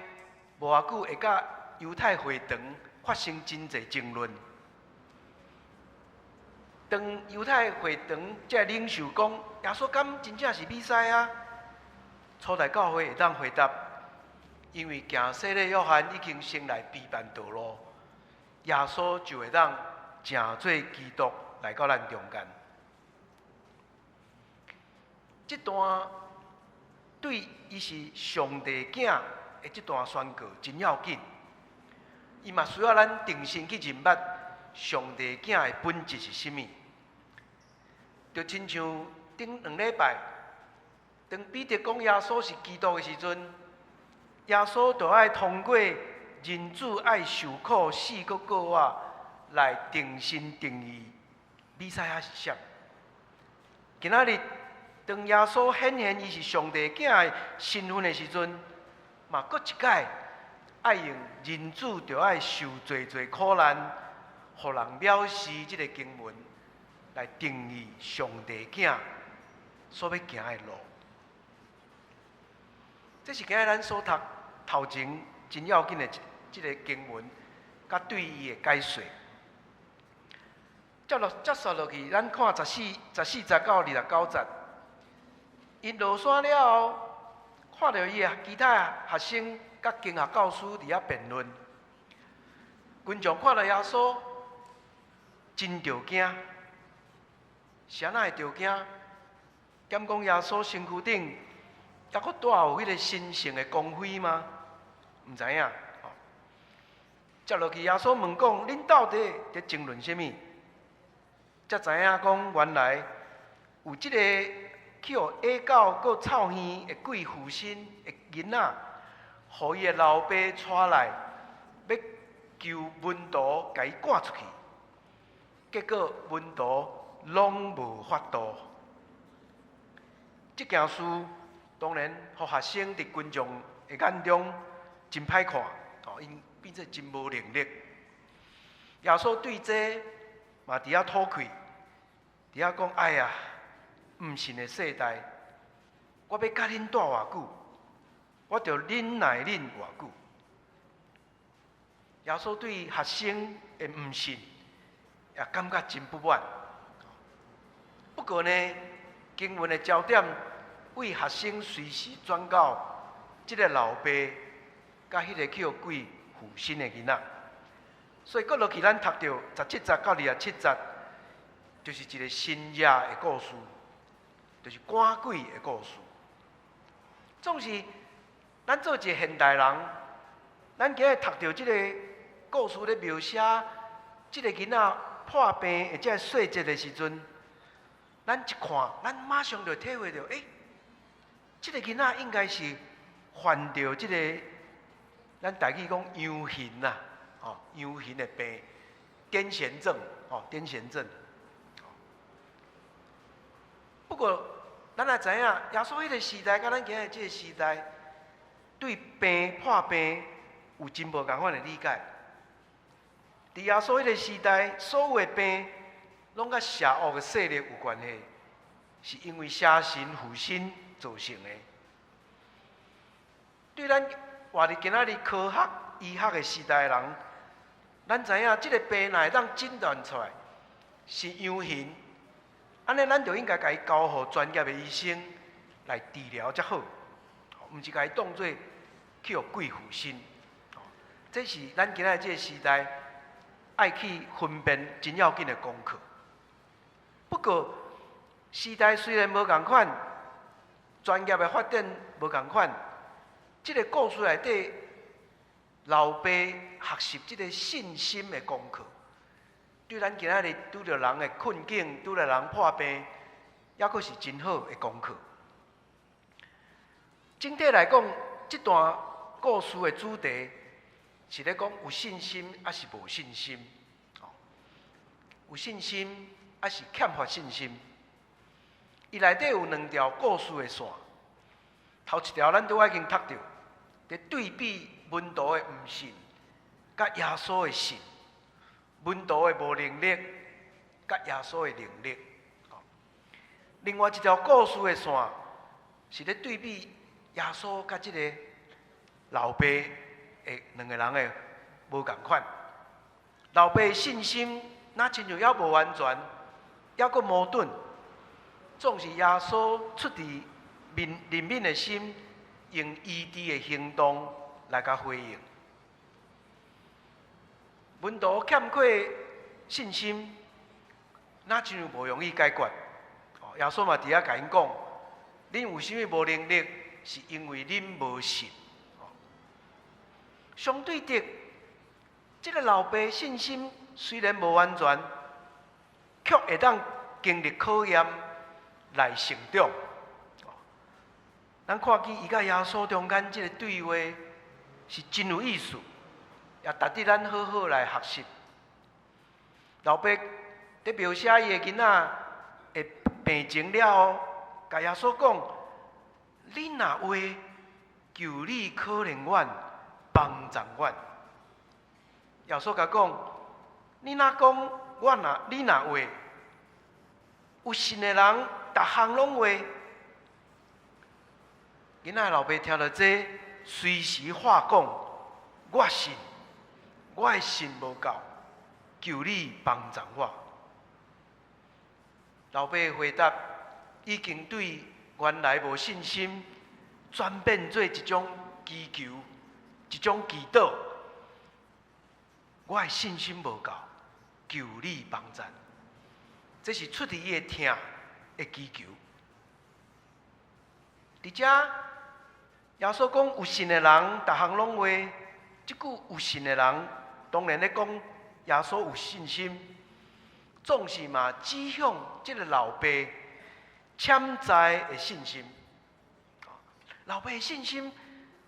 無偌久會佮猶太會堂發生真濟爭論。當猶太會堂這領袖講耶穌敢真正是彌賽亞，初代教會會當回答，因為行洗禮約翰已經先來備辦道路，耶穌就會當成做基督來到咱中間。這段對伊是上帝囝的這段宣告真要緊，伊嘛需要咱重新去認捌上帝囝的本質是啥物。就親像頂兩禮拜，當彼得講耶穌是基督的時陣，耶穌就愛通過人子愛受苦、死閣復活來重新定義彌賽亞是誰。今仔日當耶穌顯現伊是上帝囝的身份的時陣，嘛閣一擺愛用人子著愛受濟濟苦難，予人藐視這个經文來定義上帝囝所欲行的路。這是今仔日咱所讀頭前真要緊的這个經文，佮對伊的解說。接續落去，咱看14節到29節。𪜶落山了後，看著伊的其他學生佮經學教師佇遐辯論。群眾看著耶穌，真著驚。是按怎會著驚？敢講耶穌身軀頂猶閣帶有彼个神聖的光輝嗎？毋知影。接落去，耶穌問講：恁到底佇爭論啥物？才知影講，原來有這个去予野狗閣臭耳的鬼附身的囡仔，予伊的老爸帶來，欲求門徒共伊趕出去。結果門徒攏無法度。這件事當然予學生佇群眾的眼中真歹看，哦，𪜶變做真無能力。耶穌對這嘛佇遐吐氣，佇遐講：哎呀，毋信的世代，我欲佮恁蹛偌久？我著忍耐恁偌久？耶穌對學生的毋信也感覺真不滿。不過呢，經文的焦點為學生隨時轉到這个老爸佮彼个去予鬼附身的囡仔，所以閣落去，咱讀著17節到27節，就是一个神蹟的故事，就是趕鬼的故事。總是咱做一个現代人，咱今日讀著這个故事咧描寫這个囡仔破病的這个細節的時陣，咱一看，咱馬上就體會著，欸，這个囡仔應該是患著這个咱台語講秧眩啦，哦，秧眩的病，癲癇症，哦，癲癇症。不過，咱也知影，耶穌彼个時代佮咱今日這个時代，對病破病有真無仝款的理解。佇耶穌彼个時代，所有的病攏佮邪惡的勢力有關係，是因為邪神附身造成的。對咱活佇今仔日科學醫學的時代的人，咱知影這个病若會當診斷出來是陽性，按呢咱就應該共伊交予專業的醫生來治療才好，毋是共伊當做去予鬼附身。這是咱今仔日這个時代愛去分辨真要緊的功課。不過時代雖然無仝款，專業的發展無仝款，這个故事內底老爸學習這个信心的功課，對咱今仔日拄著人的困境，拄著人破病，猶閣是真好的功課。整體來講，這段故事的主題是咧講有信心抑是無信心？有信心抑是欠乏信心？伊內底有兩條故事的線，頭一條咱拄仔已經讀著，佇對比門徒的毋信，佮耶穌的信；門徒的無能力，佮耶穌的能力。另外一條故事的線是咧對比耶穌佮這个老爸的兩个人的無仝款。老爸的信心若親像猶無完全，猶閣矛盾。總是耶穌出自憐憫的心，用醫治的行動來共回應。門徒欠缺信心，若親像無容易解決。耶穌嘛佇遐共𪜶講：恁為啥物無能力？是因為恁無信。相對的，這个老爸信心雖然無完全，卻會當經歷考驗來成長。咱看見伊佮耶穌中間這个對話是真有意思，也值得咱好好來學習。老爸佇描寫伊的囡仔的病情了後，共耶穌講：你若話，求你可憐阮，幫助阮。耶穌共講：你若講我若你若話，有信的人，逐項攏會。囡仔老爸聽著這，隨時話講：我信，我的信無夠，求你幫助我。老爸回答已經對原來無信心，轉變做一種祈求，一種祈禱。我的信心無夠，求你幫助。這是出自伊的疼的祈求。佇遮，耶穌講有信的人，逐項攏會。這句有信的人，當然咧講耶穌有信心，總是嘛指向這个老爸潛在的信心。老爸的信心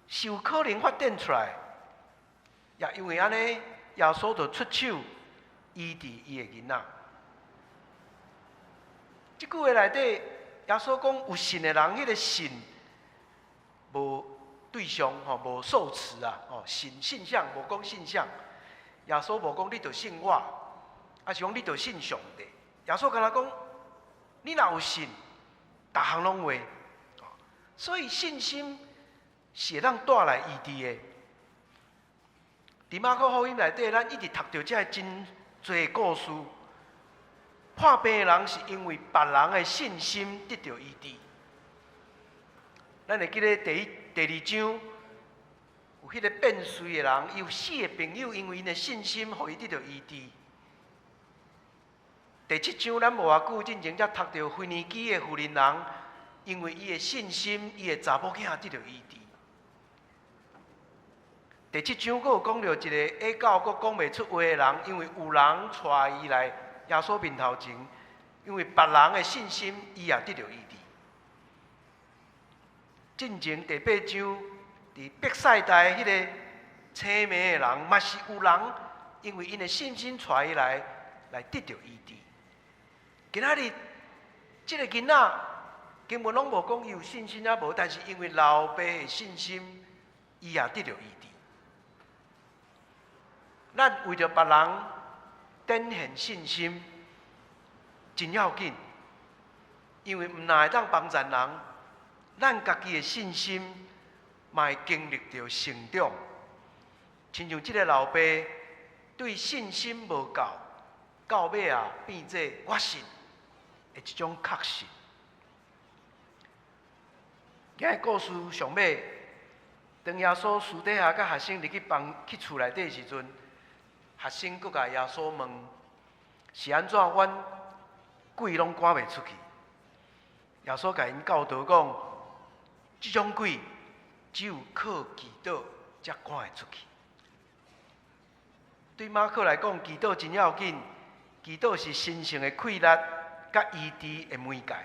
是有可能發展出來，也因為按呢，耶穌就出手醫治伊的囡仔。這句話內底，耶穌講有信的人，彼个信無對象吼，無受詞啊，吼，信信象無講信象。耶穌無講你著信我，抑是講你著信上帝。耶穌敢若講，你若有信，逐項攏會。所以信心是會當帶來醫治的。佇馬可福音內底，咱一直讀著這个真濟故事。破病的人是因為別人的信心得著醫治。咱會記得第一、第二章有彼个變綏的人，伊有四个朋友，因為𪜶的信心，予伊得著醫治。第七章咱無偌久進前才讀著腓尼基的婦人人，因為伊的信心，伊的查某囝得著醫治。第七章閣有講著一个啞到閣講袂出話的人，因為有人帶伊來耶穌面頭前，因為別人的信心，伊也得著醫治。進前第八章，佇伯賽大彼个青盲的人，嘛是有人因為𪜶的信心帶伊來，來得著醫治。今仔日，這个囡仔經文攏無講伊有信心抑無，但是因為老爸的信心，伊也得著醫治。咱為著別人展現信心，真要緊，因為毋但會當幫贊人，咱家己的信心嘛會經歷著成長。親像這个老爸對信心無夠，到尾啊變做我信的這種確信。今日故事上尾，當耶穌私底下佮學生入去房去厝內底的時陣，學生閣共耶穌問：是按怎阮鬼攏趕袂出去？耶穌共𪜶教導講：這種鬼只有靠祈禱才趕會出去。對馬可來講，祈禱真要緊，祈禱是神聖的氣力佮醫治的媒介。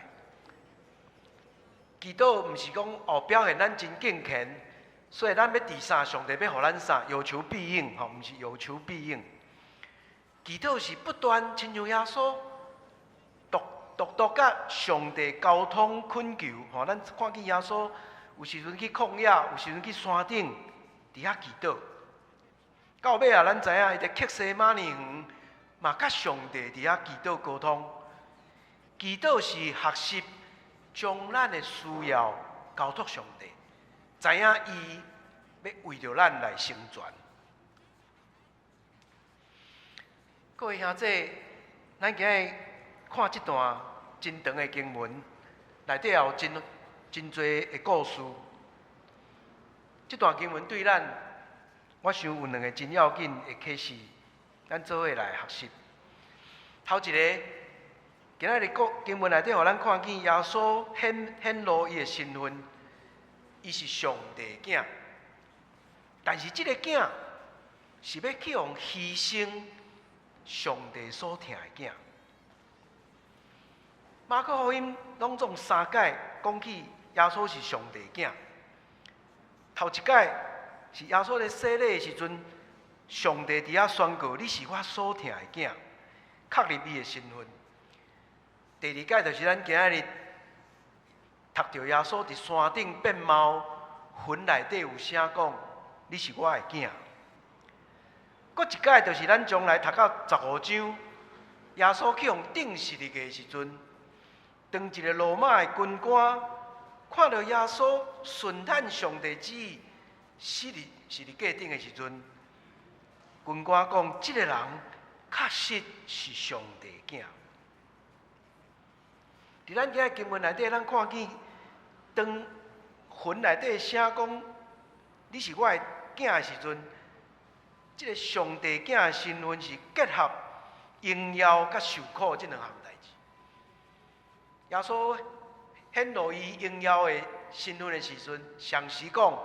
祈禱毋是講哦表現咱真敬虔，所以咱欲治啥，上帝欲予咱啥，有求必應，吼，毋是有求必應。祈禱是不斷親像耶穌，獨獨獨佮上帝溝通懇求，吼，咱看見耶穌有時陣去曠野，有時陣去山頂，佇遐祈禱。到尾啊，咱知影伊佇客西馬尼園嘛，佮上帝佇遐祈禱溝通。祈禱是學習將咱的需要交託上帝，知影伊欲為著咱來成全。各位兄弟，咱今日看這段真長的經文，內底也有真真濟的故事。這段經文對咱，我想有兩个真要緊的啟示，咱做伙來學習。頭一个，今仔日故經文內底，予咱看見耶穌顯顯露伊的身份，伊是上帝囝。但是這个囝是欲去予犧牲上帝所疼的囝。馬可福音攏總三擺講起耶穌是上帝囝。頭一擺是耶穌咧洗禮的時陣，上帝佇遐宣告：你是我所疼的囝，確立伊的身份。第二擺就是咱今仔日讀著耶穌佇山頂變貌，雲內底有聲講：你是我的囝。閣一擺就是咱將來讀到十五章，耶穌去予釘十字架的時陣，當一个羅馬的軍官看著耶穌順趁上帝旨意死佇十字架頂的時陣，軍官講：這个人確實是上帝囝。佇咱今日經文內底，咱看見當雲內底聲講你是我的囝的時陣，這个上帝囝的身份是結合榮耀佮受苦這兩項代誌。耶穌顯露伊榮耀的身份的時陣，常時講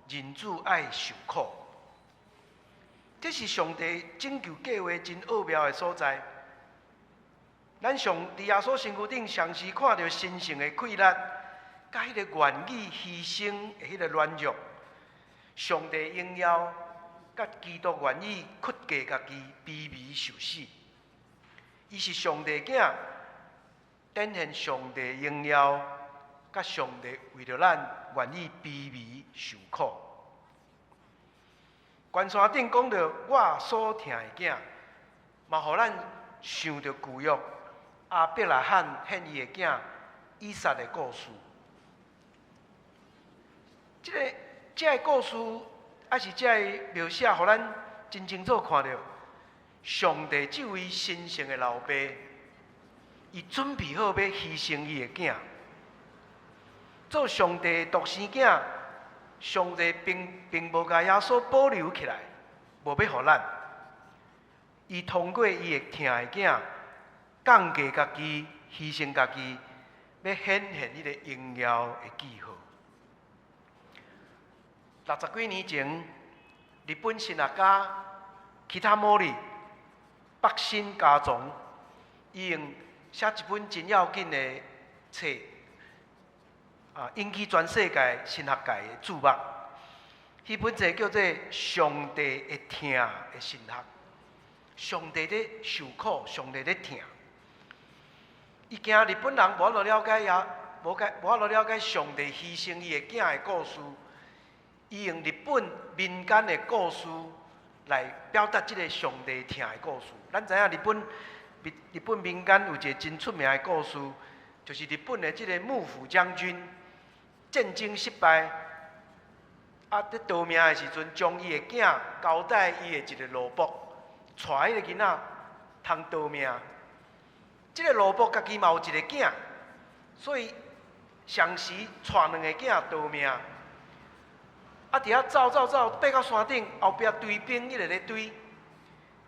人子愛受苦，這是上帝拯救計劃真奧妙的所在。咱上佇耶穌身軀頂，常時看著神聖的氣力，佮彼个願意犧牲的彼个軟弱，上帝榮耀，佮基督願意屈低家己，卑微受死。伊是上帝囝，展現上帝榮耀，佮上帝為著咱願意卑微受苦。懸山頂講著我所疼的囝，嘛予咱想著舊約。亞伯拉罕獻伊的囝以撒的故事，這个這个故事，抑是這个描寫，予咱真清楚看著上帝這位神聖的老爸，伊準備好欲犧牲伊的囝，做上帝的獨生囝，上帝並並無共耶穌保留起來，無欲予咱，伊通過伊的疼的囝。降低家己，犧牲家己，欲顯現彼个榮耀的記號。六十幾年前，日本神學家 Kitamori 北新家藏，伊用寫一本真要緊的冊，啊，引起全世界神學界的注目。彼本冊叫做《上帝的疼的神學》，上帝咧受苦，上帝咧疼。伊驚日本人無法度了解耶無解無法度了解上帝犧牲伊的囝的故事，伊用日本民間的故事來表達這个上帝疼的故事。咱知影日本民間有一个真出名的故事，就是日本的這个幕府將軍戰爭失敗，啊，佇逃命的時陣，將伊的囝交代伊的一个奴僕，帶彼个囡仔通逃命。這个奴僕家己嘛有一个囝，所以同時帶兩個囝逃命。啊，佇遐走走走，爬到山頂，後壁追兵一直咧追，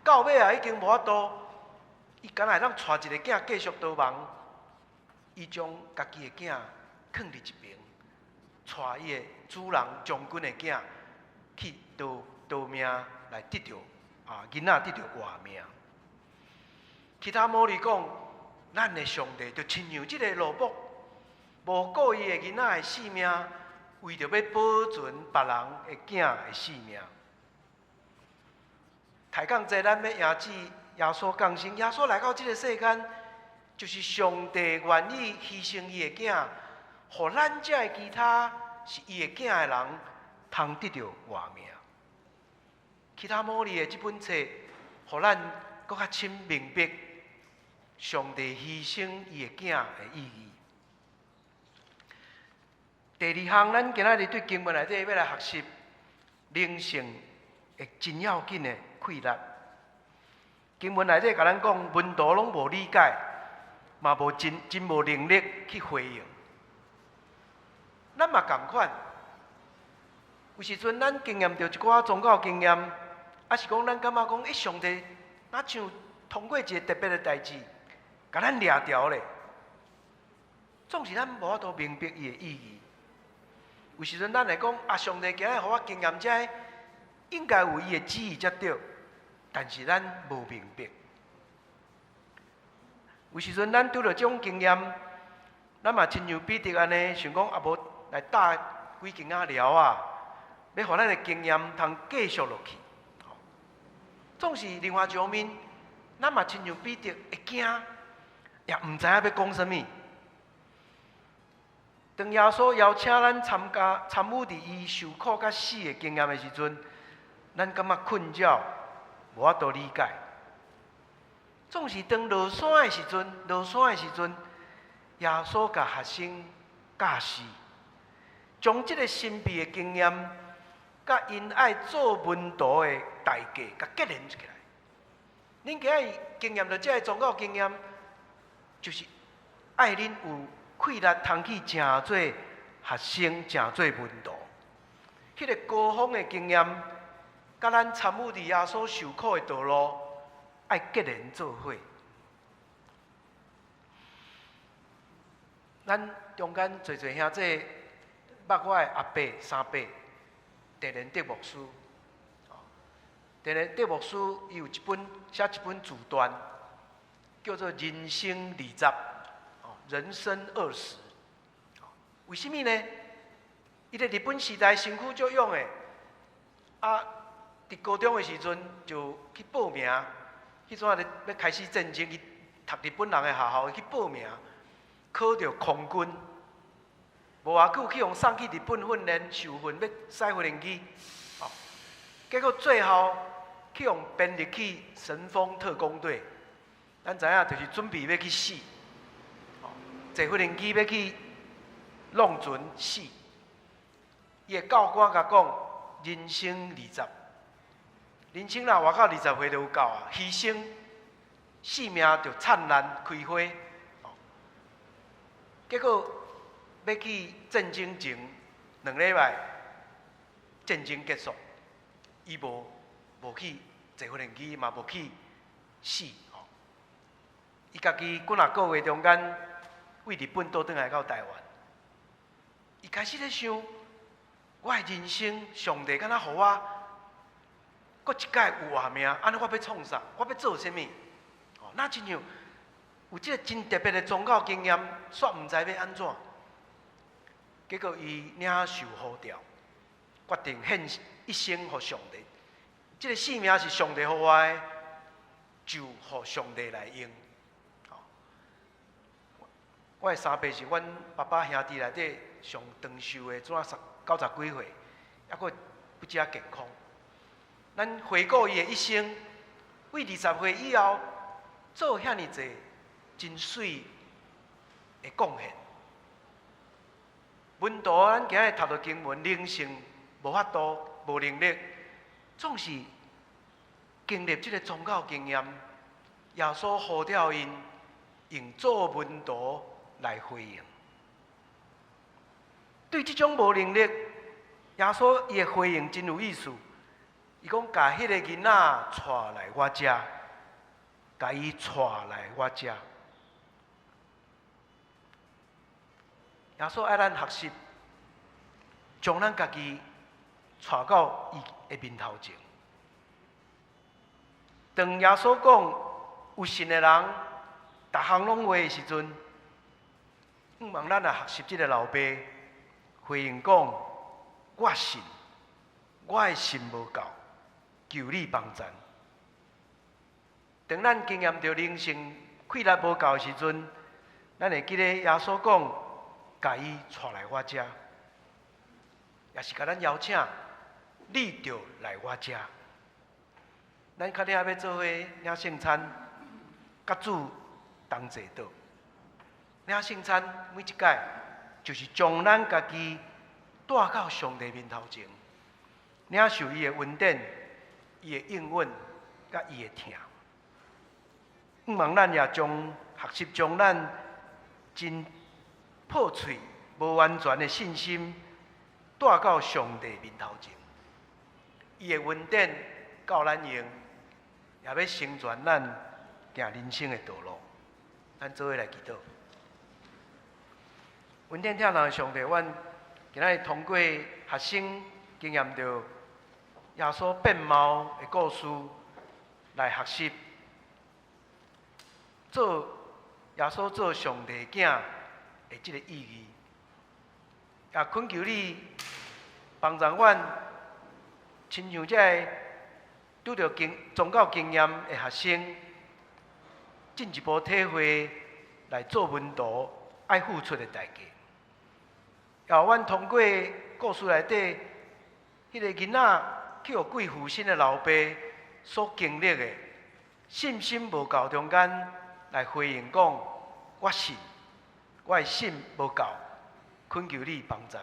到尾啊已經無法度，伊敢若會當帶一個囝繼續逃亡，伊將家己的囝囥佇一邊，帶伊的主人將軍的囝去逃逃命來得著啊囡仔得著活命。其他摩利講，咱的上帝就親像這个奴僕，無顧伊的囡仔的性命，為著欲保存別人的囝的性命。抬槓這咱欲迎接耶穌降生，耶穌來到這个世間，就是上帝願意犧牲伊的囝，予咱這个其他是伊的囝的人，通得著活命。其他摩利的這本冊，予咱閣較深明白上帝犧牲伊的囝的意義。第二項，咱今仔日對經文內底欲來學習靈性會真要緊的氣力。經文內底共咱講，門徒攏無理解，嘛無真真無能力去回應。咱嘛仝款，有時陣咱經驗著一寡宗教經驗，抑是講咱感覺講，欸，上帝若像通過一个特別的代誌，共咱掠著咧，總是咱無法度明白伊的意義。有時陣咱會講，啊，上帝今日予我經驗這个，應該有伊的旨意才對，但是咱無明白。有時陣咱拄著這種經驗，咱嘛親像彼得按呢，想講啊，無來搭幾間仔寮仔，欲予咱的經驗通繼續落去。總是另外一方面，咱嘛親像彼得會驚，也毋知影欲講啥物。當耶穌邀請咱參加參與佇伊受苦佮死的經驗的時陣，咱感覺困擾，無法度理解。總是當落山的時陣，落山的時陣，耶穌共學生教示，將這个神秘的經驗，佮𪜶愛做門徒的代價，共結連起來。恁今日經驗著這个宗教經驗，就是愛恁有氣力通去成做學生，成做門徒。彼个高峰的經驗，佮咱參與佇耶穌受苦的道路，愛結連做伙。咱中間濟濟兄弟捌我的阿伯、三伯，鄭連德牧師。鄭連德牧師伊有一本寫一本自傳，叫做《人生二十》。人生二十，為啥物呢？伊佇日本時代身軀足勇的，啊，佇高中的時陣就去報名，彼陣仔咧欲開始戰爭，伊讀日本人的學校，伊去報名，考著空軍，無偌久去予送去日本訓練受訓，欲駛飛行機，哦，結果最後去予編入去神風特攻隊，咱知影就是準備欲去死。坐飛行機欲去弄船死，伊的教官共講：人生二十，人生若活到二十歲就有夠啊，犧牲性命就燦爛開花。結果欲去戰爭前2禮拜，戰爭結束，伊無無去坐飛行機，嘛無去死。伊家己幾若個月中間，為日本倒轉來到台灣，伊開始咧想，我的人生上帝敢若予我閣一擺有活命，按呢我欲創啥？我欲做啥物？哦，若親像有這个真特別的宗教經驗，煞毋知欲按怎。結果伊領受呼召，決定獻一生予上帝。這个性命是上帝予我的，就予上帝來用。我的三伯是阮爸爸兄弟內底上長壽的，怎十九十幾歲，猶閣不遮健康。咱回顧伊的一生，對20歲以後做遐爾濟真媠的貢獻。門徒，咱今日讀著經文，靈性無法度、無能力，總是經歷這个宗教經驗，耶穌呼召𪜶用做門徒來回應。對這種無能力，耶穌伊的回應真有意思。伊講：共彼个囡仔帶來我遮，共伊帶來我遮。耶穌愛咱學習，將咱家己帶到伊的面頭前。當耶穌講有信的人，逐項攏會的時陣，向望咱來學習這个老爸回應講：我信，我的信無夠，求你幫贊。當咱經驗著靈性氣力無夠的時陣，咱會記得耶穌講。共伊帶來我遮，也是共咱邀請，你著來我遮。咱較了欲做伙領聖餐，佮主同坐桌。領聖餐每一擺，就是將咱家己帶到上帝面頭前，領受伊的恩典、伊的應允、佮伊的疼。向望咱也將學習將咱真破碎、無完全的信心帶到上帝面頭前，伊的恩典夠咱用，也欲成全咱行人生的道路。咱做伙來祈禱。恩典疼咱的上帝，阮今仔日通過學生經驗著耶穌變貌的故事來學習，做耶穌做上帝囝的這个意義，也懇求你幫助阮，親像這个拄著經宗教經驗的學生，進一步體會來做門徒愛付出的代價。也予阮通過故事內底，彼个囡仔去予鬼附身的老爸所經歷的信心無夠中間來回應講：我信。我的信無夠，懇求你幫贊。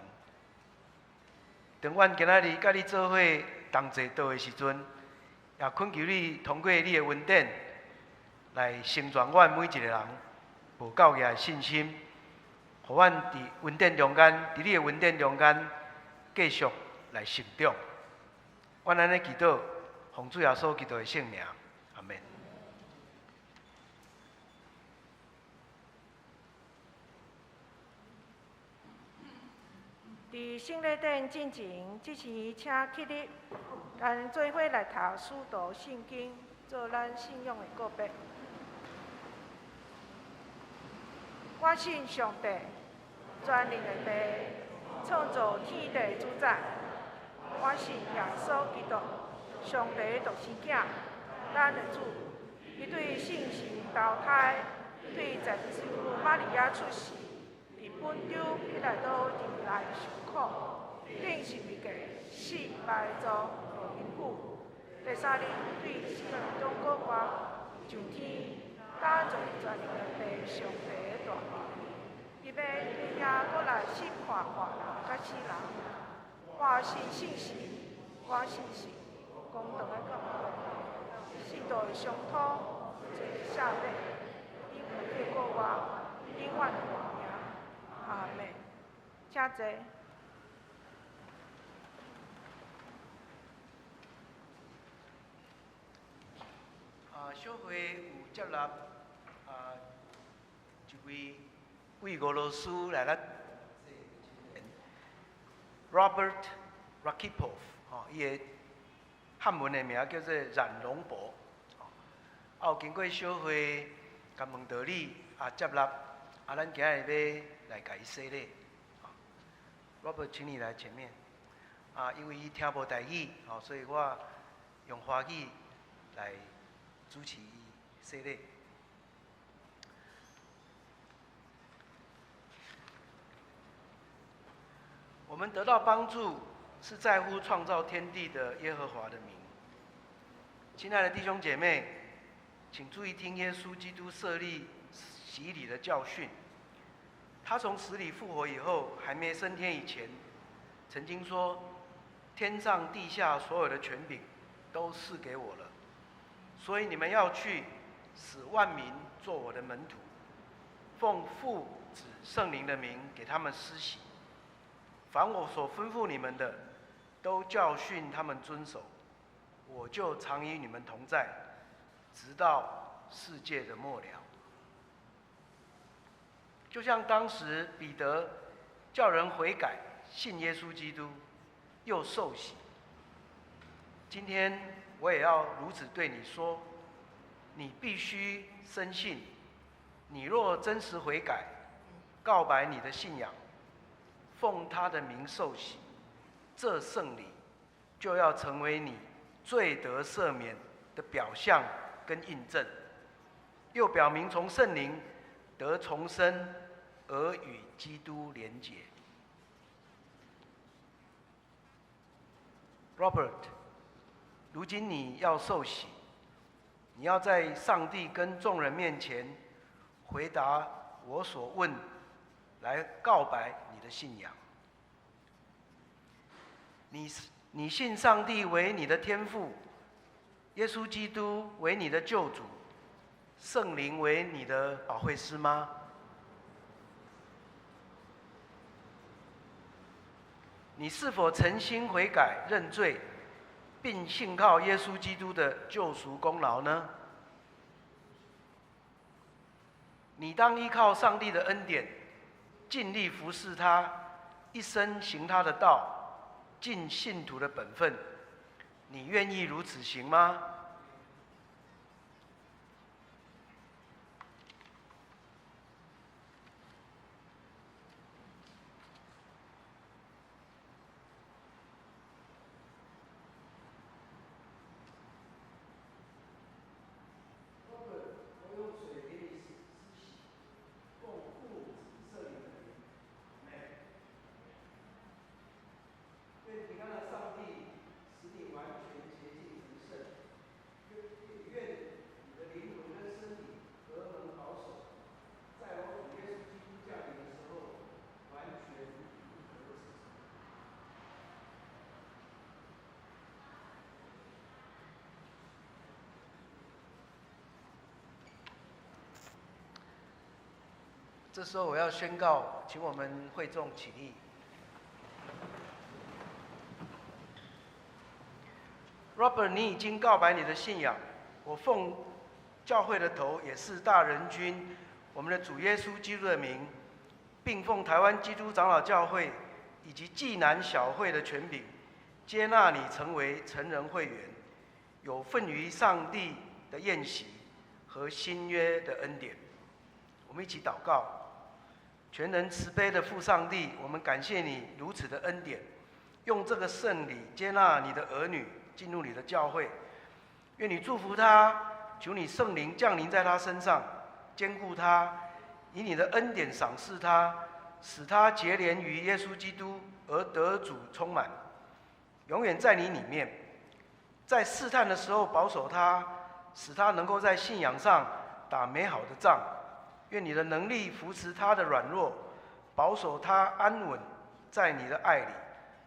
當阮今仔日佮你做伙同坐桌的時陣，也懇求你通過你的恩典來成全阮每一個人無夠額的信心，予阮佇恩典中間，佇你的恩典中間繼續來成長。阮按呢祈禱，奉主耶穌基督的聖名，阿們。佇聖禮典進前，這時請起立，咱做伙來讀使徒信經，做咱信仰的告白。我信上帝，全能的父，創造天地主宰。我信耶穌基督，上帝的獨生囝，咱的主。伊對聖神投胎，對真主瑪利亞出世。佇本丟彼拉多入內受苦，釘十字架，死埋葬，落陰府。第三日對死人中復活，上天，搭坐全能的父上帝的大位。伊欲對遐閣來審判活人佮死人。我信聖神，我信神，公道的教會，聖徒的相通，罪的赦免，永遠的過活，永遠的活命。阿們，請坐。啊，小會有接納啊一位對俄羅斯來咱 Robert Rakipov，吼，伊的漢文的名叫做冉榮博，啊，有經過小會共問道理啊接納，啊，咱今日欲來共伊洗禮。Robert，請你來前面。啊，因為伊聽無台語，吼，所以我用華語來主持伊洗禮。我们得到帮助，是在乎创造天地的耶和华的名。亲爱的弟兄姐妹，请注意听耶稣基督设立洗礼的教训。他从死里复活以后，还没升天以前，曾经说：“天上地下所有的权柄都赐给我了，所以你们要去，使万民做我的门徒，奉父、子、圣灵的名给他们施洗。凡我所吩咐你们的，都教训他们遵守。我就常与你们同在，直到世界的末了。”就像当时彼得叫人悔改，信耶稣基督，又受洗。今天我也要如此对你说：你必须深信，你若真实悔改，告白你的信仰，奉他的名受洗，这圣礼就要成为你罪得赦免的表象跟印证，又表明从圣灵得重生而与基督连结。Robert，如今你要受洗，你要在上帝跟众人面前回答我所问，来告白你的信仰。你信上帝为你的天父，耶稣基督为你的救主，圣灵为你的保惠师吗？你是否诚心悔改认罪，并信靠耶稣基督的救赎功劳呢？你当依靠上帝的恩典，尽力服侍他，一生行他的道，尽信徒的本分。你愿意如此行吗？这时候我要宣告，请我们会众起立。Robert，你已经告白你的信仰，我奉教会的头，也是大仁君，我们的主耶稣基督的名，并奉台湾基督长老教会以及济南小会的权柄，接纳你成为成人会员，有份于上帝的宴席和新约的恩典。我们一起祷告。全能慈悲的父上帝，我们感谢你如此的恩典，用这个圣礼接纳你的儿女进入你的教会。愿你祝福他，求你圣灵降临在他身上，坚固他，以你的恩典赏赐他，使他结连于耶稣基督而得主充满，永远在你里面。在试探的时候保守他，使他能够在信仰上打美好的仗。愿你的能力扶持他的软弱，保守他安稳在你的爱里，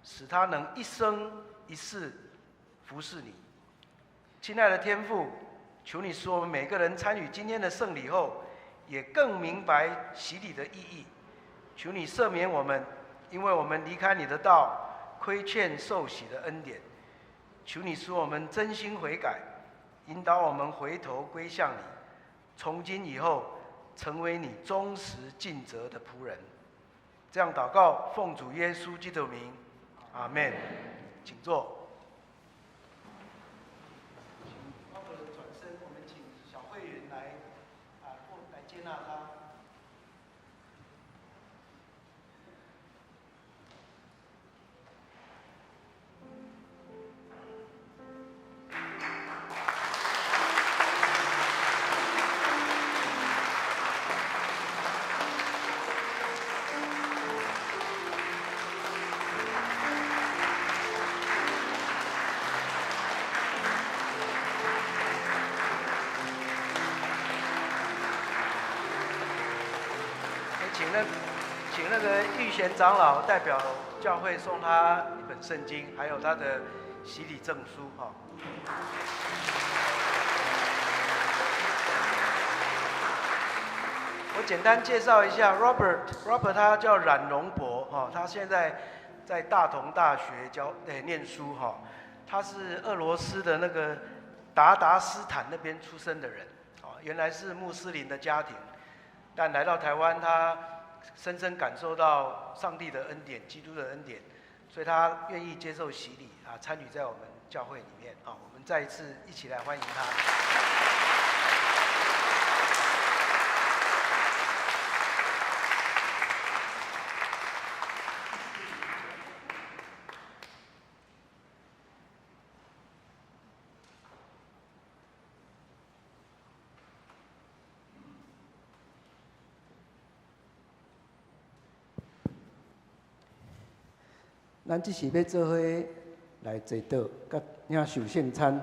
使他能一生一世服侍你。亲爱的天父，求你使我们每个人参与今天的圣礼后，也更明白洗礼的意义。求你赦免我们，因为我们离开你的道，亏欠受洗的恩典。求你使我们真心悔改，引导我们回头归向你，从今以后成为你忠实尽责的仆人。这样祷告，奉主耶稣基督的名，阿们。请坐。请包括转身，我们请小会员来接纳他。請那個玉賢長老代表教會送他一本聖經，還有他的洗禮證書，哈。我簡單介紹一下 Robert，Robert 他叫冉榮博，哈，他現在在大同大學教念書，哈，他是俄羅斯的那個達達斯坦那邊出生的人，哦，原來是穆斯林的家庭，但來到台灣，他深深感受到上帝的恩典、基督的恩典，所以他願意接受洗禮啊，參與在我們教會裡面啊。我們再一次一起來歡迎他。咱這是欲做伙來坐桌，佮領受聖餐。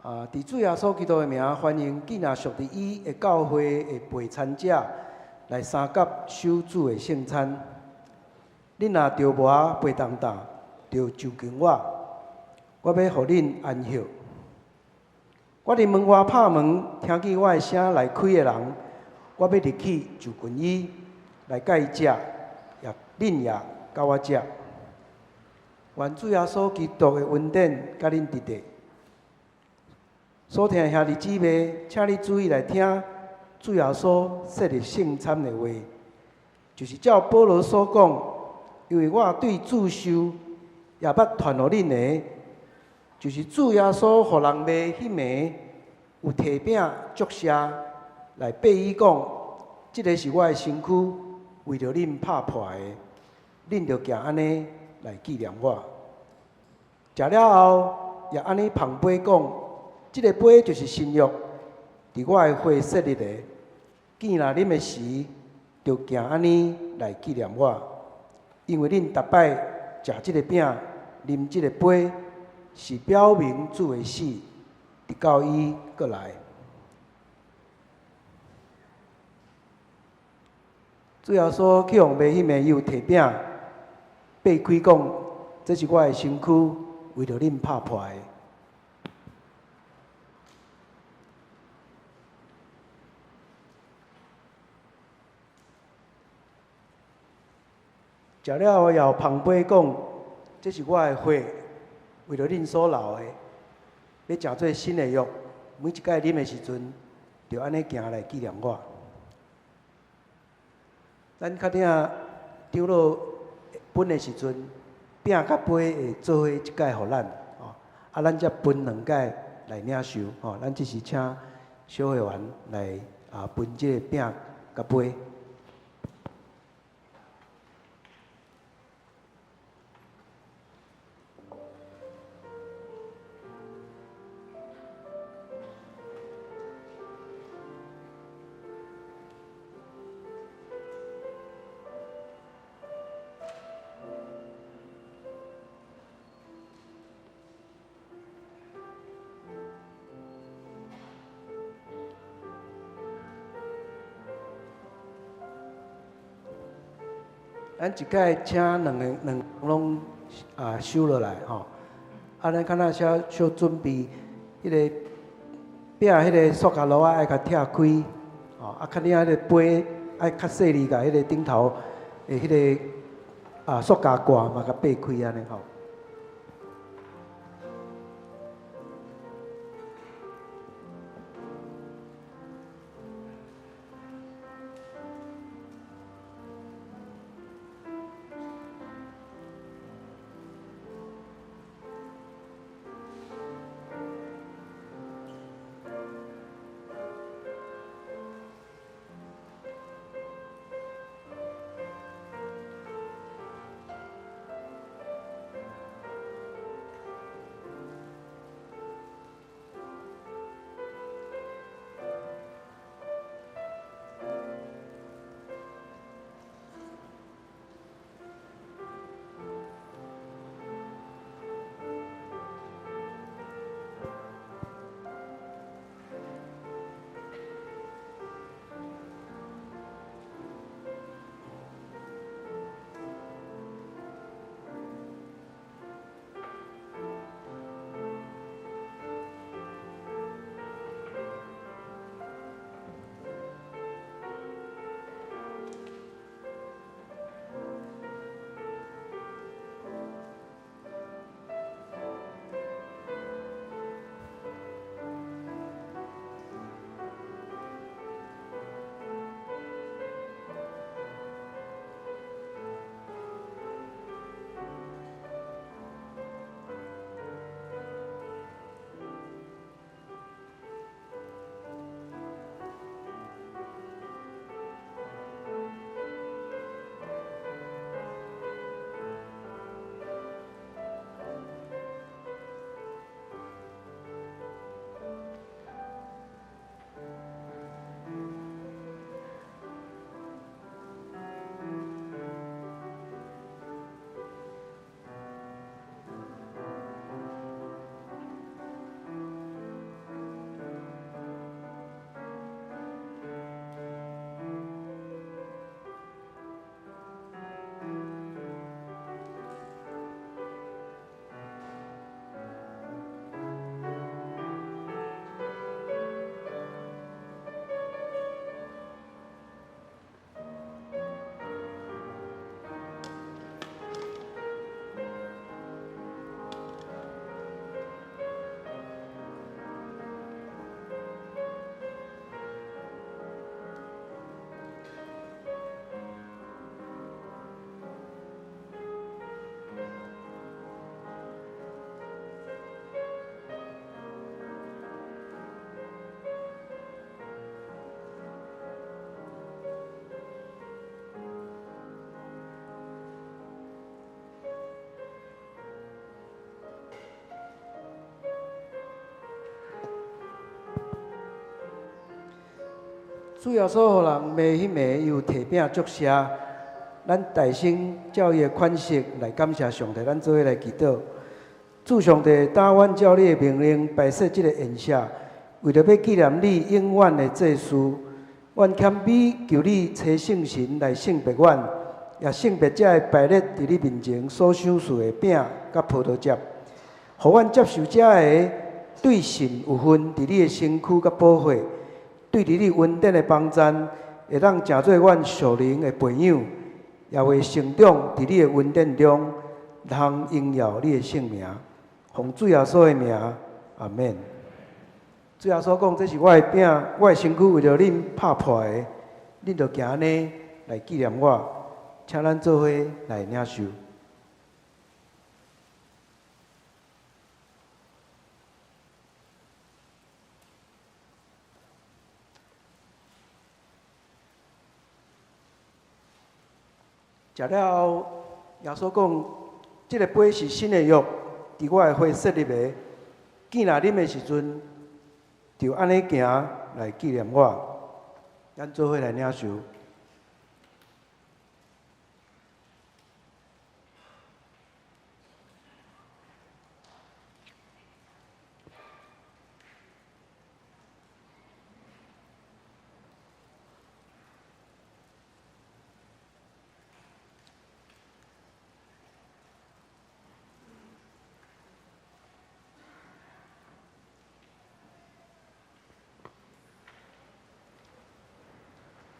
啊，佇主耶穌基督的名，歡迎既若屬佇伊的教會的陪餐者來相佮守主的聖餐。恁若著無背重擔，就就近我，我欲予恁安歇。我佇門外拍門，聽見我的聲來開的人，我欲入去就近伊，來佮伊食，也恁也佮我食。願主耶穌基督的恩典佮恁佇咧。所疼的兄弟姊妹，請你注意來聽主耶穌設立聖餐的話，就是照保羅所講，因為我對主受，也捌傳予恁的，就是主耶穌予人賣彼暝，有提餅祝謝來擘伊講，這个是我的身軀，為著恁拍破的，恁著行按呢來紀念我。食了後，也按呢捧杯講，這个杯就是新約，佇我的血設立的。見若啉的時，就行按呢來紀念我。因為恁逐擺食這个餅、啉這个杯，是表明主的死，直到伊閣來。主耶穌去予賣彼暝，伊有提餅，擘開講：這是我的身軀，為著恁拍破的。食了後，又捧杯講：這是我的血，為著恁所流的，欲成做新的約。每一擺啉的時陣，就按呢行來紀念我。咱較鼎長老分的時陣，餅佮杯會做伙一擺予咱，吼，啊，咱才分兩擺來領受，吼。咱這時請小會員來啊分這個餅佮杯。咱一擺請兩个兩攏啊收落來吼，啊，咱較若小小準備，彼个餅彼个塑膠簍仔愛共拆開，吼，啊，較領彼個杯愛較細膩，共彼个頂頭的彼个啊塑膠蓋嘛共擘開按呢吼。主耶穌予人罵彼暝，伊有提餅祝謝，咱大聲照伊的款式來感謝上帝。咱做伙來祈禱。主上帝，當阮照你的命令擺設這个宴席，為著欲紀念你永遠的祭司，阮謙卑求你差聖神來聖別阮，也聖別這个排列佇你面前所賞賜的餅佮葡萄汁，予阮接受這个對神有份佇你的身軀佮寶血，對佇你恩典的幫贊，會當成做阮屬靈的培養，也會成長佇你的恩典中，通榮耀你的聖名。奉主耶穌的名，阿們。主耶穌講：這是我的餅，我的身軀為著恁拍破的，恁著行按呢來紀念我。請咱做伙來領受。食了後，耶穌講：這个杯是新的約，佇我的血設立的。見若啉的時陣，就按呢行來紀念我。咱做伙來領受。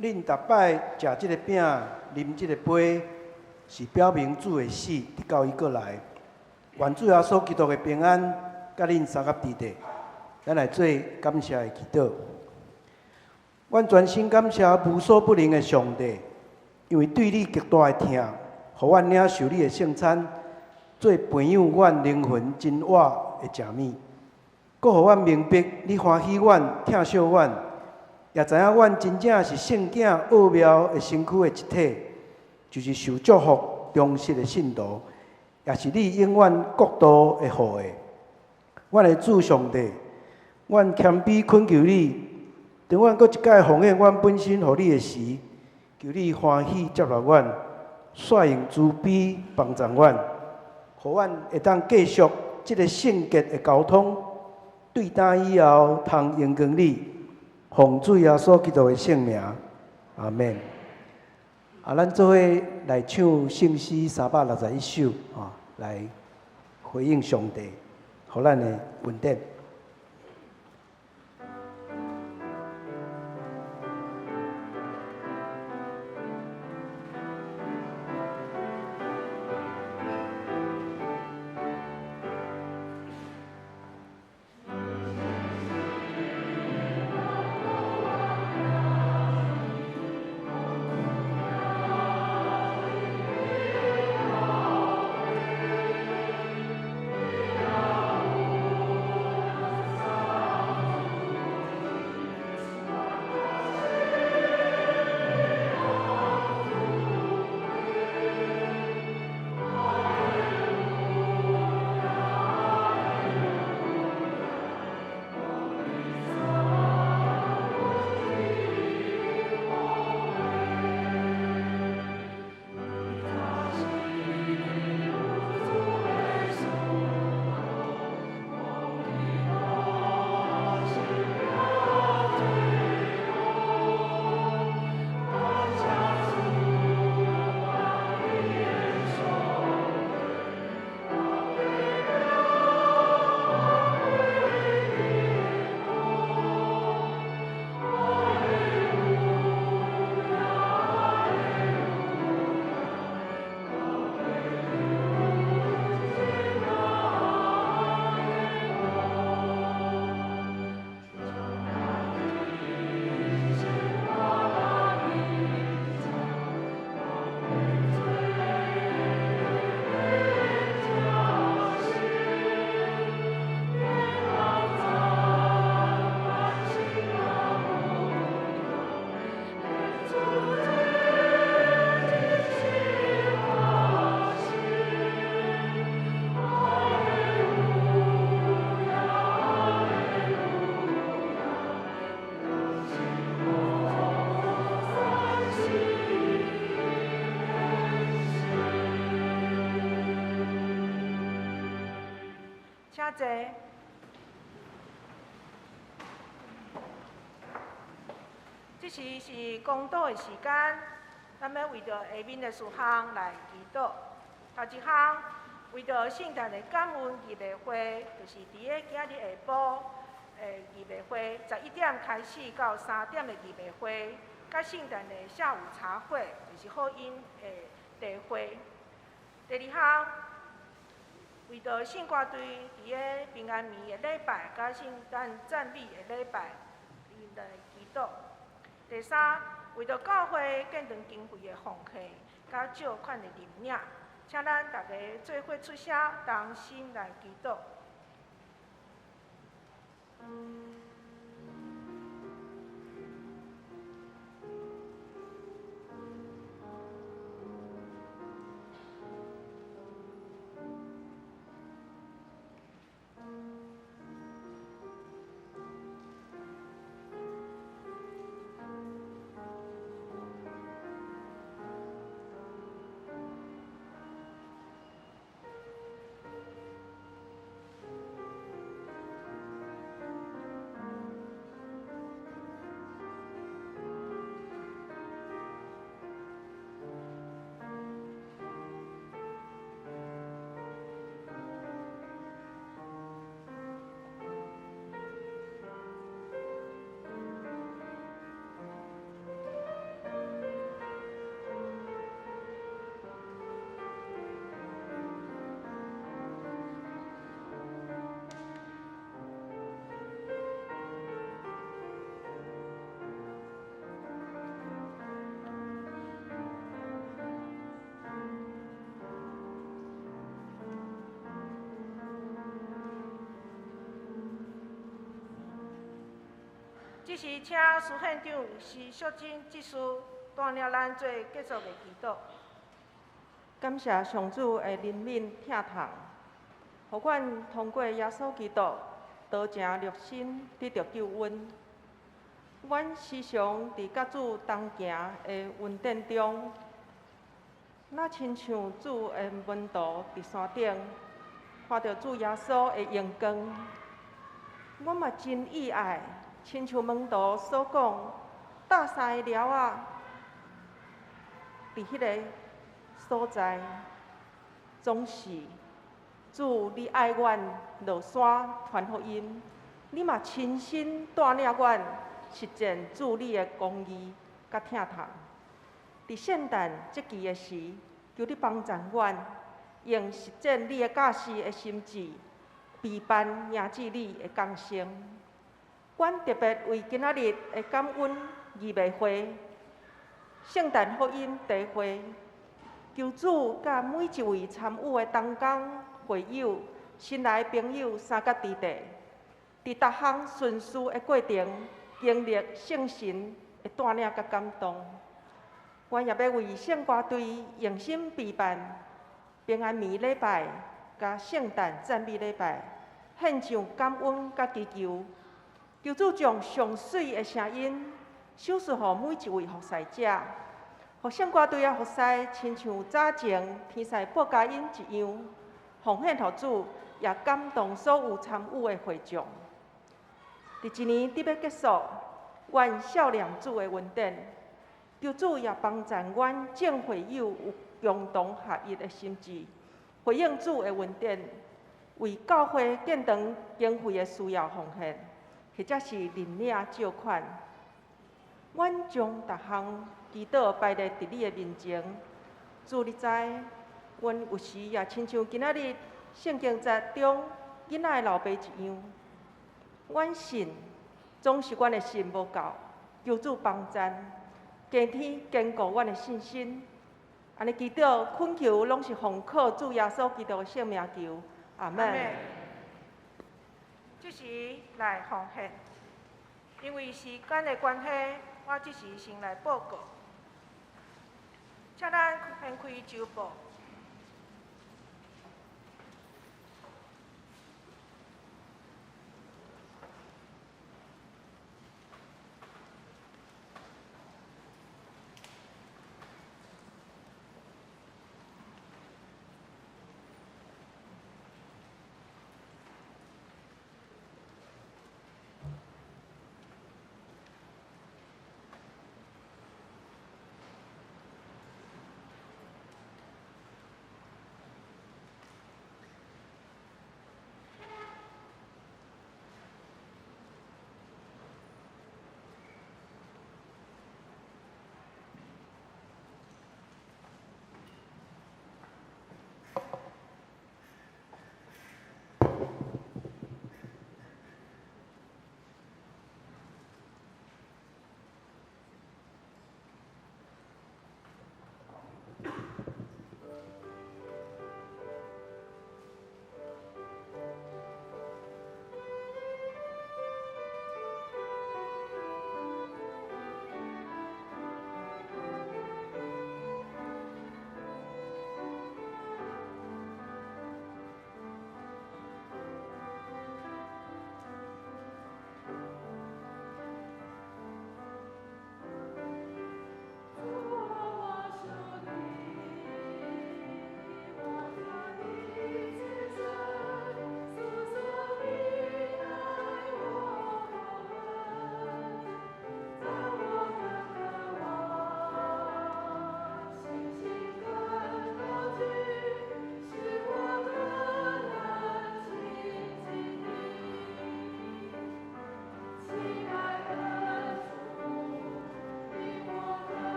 恁逐擺食這个餅、啉這个杯，是表明主的死，直到伊閣來。願主耶穌基督的平安，佮恁相佮佇咧。咱來做感謝的祈禱。阮全心感謝無所不能的上帝，因為對你極大的疼，予阮領受你的聖餐，做培養阮靈魂真我的食物，閣予阮明白你歡喜阮、疼惜阮，也知影阮真正是聖囝奧妙的身軀的一體，就是受祝福忠實的信徒，也是你永遠國度的後裔。阮的主上帝，阮謙卑懇求你，當阮閣一擺奉獻阮本身予你的時，求你歡喜接納阮，煞用慈悲幫助阮，予阮會當繼續這个聖潔的交通，對今以後通榮光你，奉主耶穌基督的聖名，阿們。啊，咱做伙來唱聖詩361首，啊，來回應上帝，予咱的恩典。請坐。這時是講道的時間，咱欲為著下面的事項來祈禱。頭一項，為著聖誕的感恩預備會，就是佇咧今仔日下晡的預備會，11點開始到3點的預備會，佮聖誕的下午茶會，就是好飲的茶會。第二項，為著聖歌隊佇咧平安暝的禮拜，佮聖誕讚美的禮拜，來祈禱。第三，為著教會建堂經費的奉獻，佮借款的認領，請咱逐家做伙出聲，同心來祈禱。這時，請司縣長施淑珍執事帶領咱做結束的祈禱。感謝上主的憐憫疼痛，予阮通過耶穌基督道成肉身得著救恩。阮時常佇佮主同行的恩典中，若親像主的門徒佇山頂看著主耶穌的榮光，阮嘛真意愛。親像門徒所講，搭三個寮仔，佇彼个所在，總是主你愛阮落山傳福音，你嘛親身帶領阮實踐主你的公義佮疼痛。佇聖誕節期的時，求你幫贊阮，用實踐你的教示的心志，陪伴迎接你的降生。阮特別為今仔日的感恩預備會、聖誕福音茶會，求主佮每一位參與的同工、會友、新來的朋友三甲弟弟，佇逐項順序的過程，經歷聖神的帶領佮感動。阮也欲為聖歌隊用心備辦平安暝禮拜佮聖誕讚美禮拜，獻上感恩佮祈求。求主將上媠的聲音賞賜予每一位服侍者，予聖歌隊的服侍親像早前天使報佳音一樣，奉獻予主，也感動所有參與的會眾。佇一年得欲結束，願少念主的恩典，求主也幫贊阮眾會友有共同合一的心志，回應主的恩典，為教會建堂經費的需要奉獻，或者是認領借款。阮將逐項祈禱擺列佇你的面前，主你知，阮有時也親像今仔日聖經節中囡仔的老爸一樣，阮信總是阮的信無夠，求主幫贊，加添堅固阮的信心。按呢祈禱懇求，攏是奉靠主耶穌基督的聖名求，阿們。這時來奉獻，因為時間的關係，我這時先來報告。請咱掀開週報。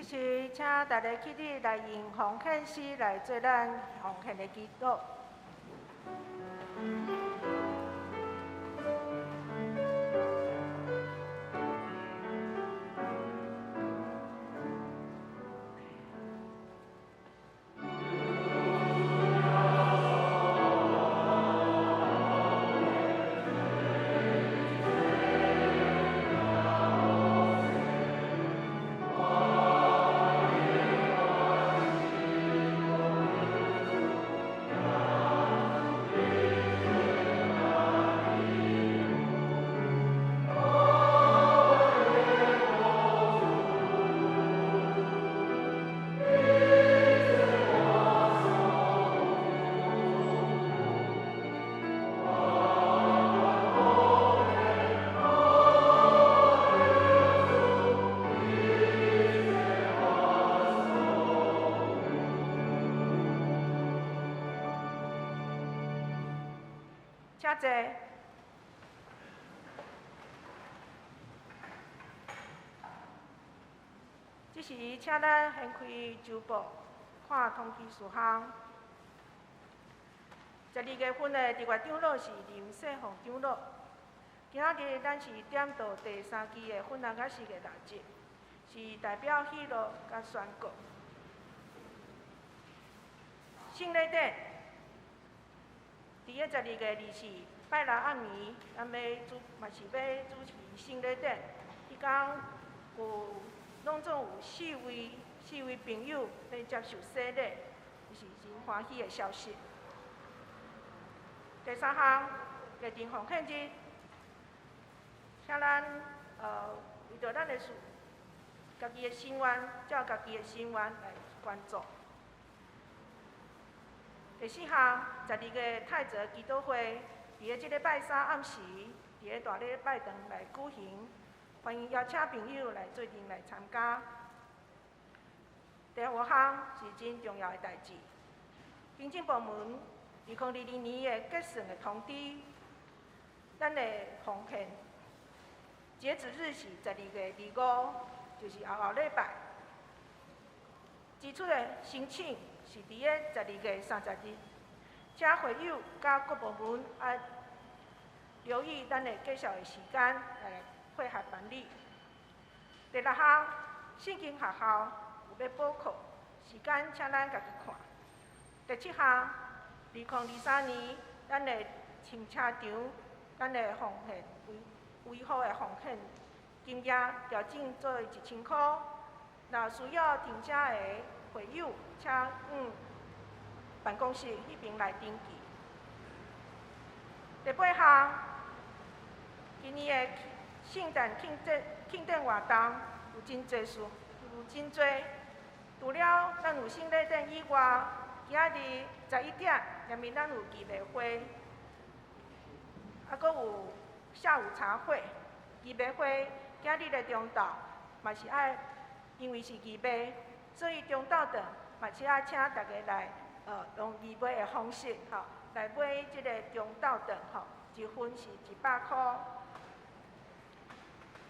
這時，請大家起立來用奉獻詩來做咱奉獻的祈禱。請坐。這時，請咱掀開周報，看通知事項。12月份的特別長老是林世鳳長老。今仔日咱是點到第三支的粉紅色的蠟燭，是代表喜樂佮宣告。聖禮典，佇個12月24拜六暗暝，咱欲主嘛是欲主持聖禮典。彼工有攏總有四位朋友欲接受洗禮，是真歡喜的消息。第三項，家庭奉獻日，請咱為著咱的事，家己的心願，照家己的心願來捐助。第四項，12月泰澤祈禱會，佇个這禮拜三暗時，佇个大禮拜堂來舉行，歡迎邀請朋友來做陣來參加。第五項是真重要的代誌，行政部門2022年的結算的通知，咱的奉獻截止日是12月25，就是後後禮拜。支出的申請是佇个12月30日，請會友佮各部門愛留意咱的介紹的時間來配合辦理。第六項，聖經學校有欲補課，時間請咱家己看。第七項，2023年咱的停車場，咱的奉獻維維護的奉獻金額調整做1000箍。若需要停車的會友，請往辦公室彼邊來登記。第八項，今年的聖誕慶典活動有真濟事，有真濟。除了咱有聖禮典以外，今仔日11點，下面咱有祈禱會，閣有下午茶會。祈禱會今日的中晝嘛是愛，因為是義賣，所以中晝頓嘛是愛請大家來，用義賣的方式，吼，來買這个中晝頓，吼，一份是100箍。啊，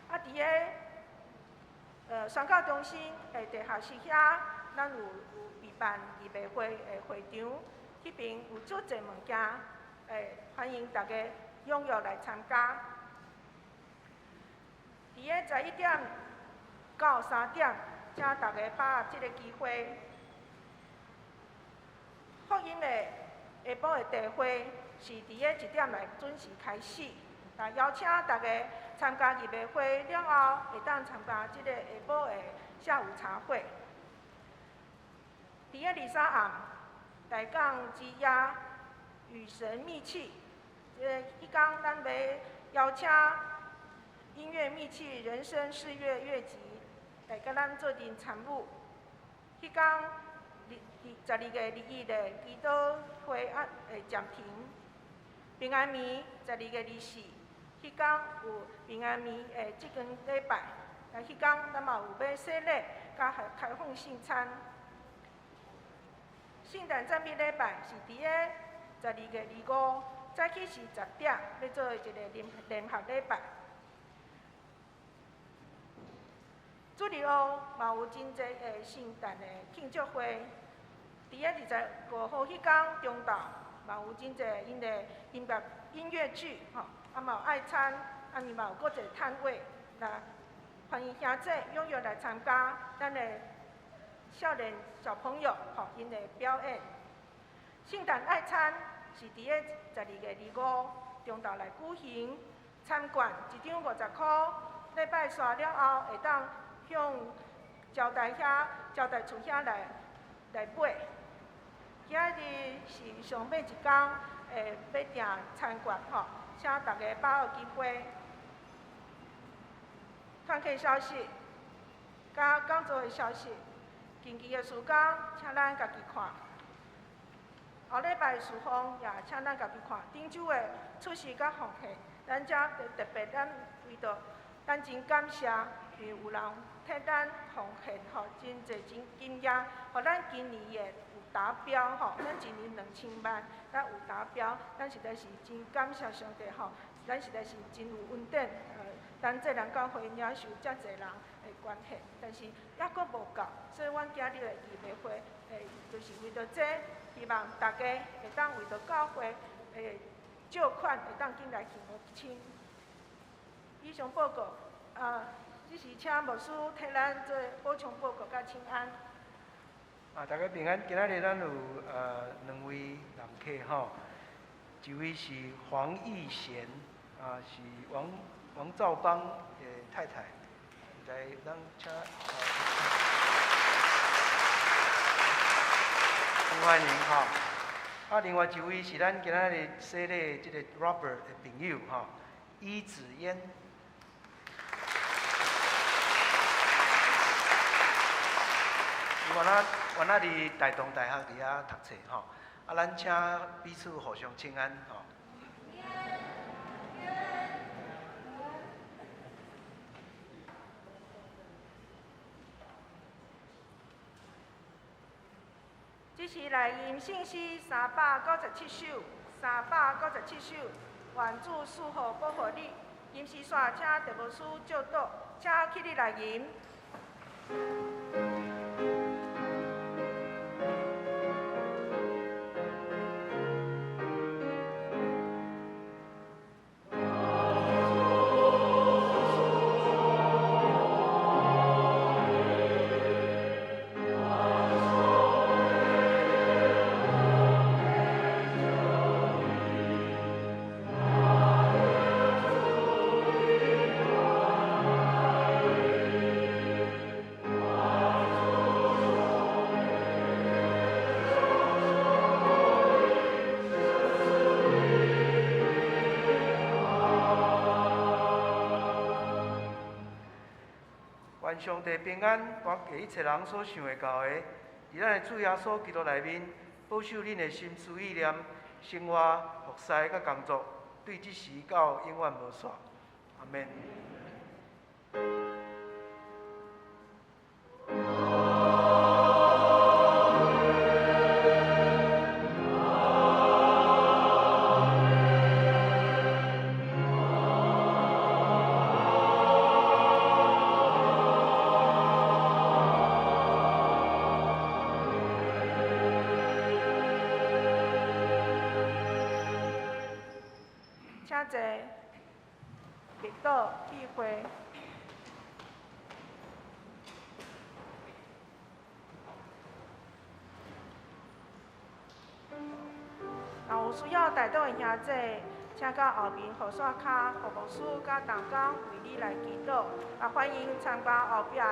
佇个宣教中心的地下室遐，咱有備辦義賣會的會場，彼邊有足濟物件，歡迎大家踴躍來參加。佇个11點到3點，請大家把握這个機會。福音的下晡的聚會是佇个1點來準時開始，來邀請大家參加義賣會了後，會當參加這个下晡的下午茶會。佇个23暗，大港之夜與神密契，這个彼工咱欲邀請音樂密契人生四月樂集來佮咱做陣參與。彼工12月21的祈禱會啊會暫停。平安暝12月24，彼工有平安暝的這光禮拜，啊，彼工咱嘛有欲洗禮，佮開放聖餐。聖誕讚美禮拜是佇个12月25，早起是10點，欲做一个聯合禮拜。主日学嘛有真濟的聖誕的慶祝會，佇咧25號彼工中晝嘛有真濟𪜶的音樂劇吼，啊嘛有愛餐，啊伊嘛有閣一個攤位，來歡迎兄弟踴躍來參加咱的少年小朋友吼𪜶的表演。聖誕愛餐是佇咧12月25中晝來舉行，餐券一張50箍，禮拜煞了後會當向招待遐、招待處遐來買。今仔日是上尾一工，會欲訂餐券吼，請大家把握機會。團契消息，佮講座的消息，近期的事工，請咱家己看。後禮拜事奉也請咱家己看。頂周的出席佮奉獻，咱遮特別，咱為著咱真感謝，因為有人替咱奉獻吼，真濟真感謝，予咱今年的有達標吼，咱一年2000萬，咱有達標，咱實在是真感謝上帝吼，咱實在是真有恩典。咱這人教會領受遮濟人的關係，但是猶閣無夠，所以阮今日的預備會，就是為著這，希望大家會當為著教會，借款會當緊來行清。以上報告，啊，這時請牧師替咱做補充報告佮請安。啊，大家平安。今仔日咱有兩位人客吼，一位是黃義賢，啊，是王兆邦的太太，來，咱請，歡迎吼。啊，另外一位是咱今仔日洗禮這個 Robert 的朋友吼，伊子嫣。原來佇大同大學佇遐讀冊吼，啊，咱請彼此互相請安吼。這是來吟聖詩397首，397首，願主賜福保護你。吟詩煞請特牧師祝禱，請起立來吟。願上帝平安，大過一切人所想會到的，佇咱的主耶穌基督內面，保守恁的心思意念、生活、服侍佮工作，對這時到永遠無煞。阿們。請坐，默禱聚會。若有需要代禱的兄弟，請到後面雨傘跤，予牧師佮同工為你來祈禱。也歡迎參加後壁的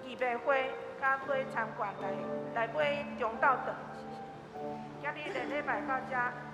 預備會，佮買參觀來買中晝頓。今日的禮拜到這。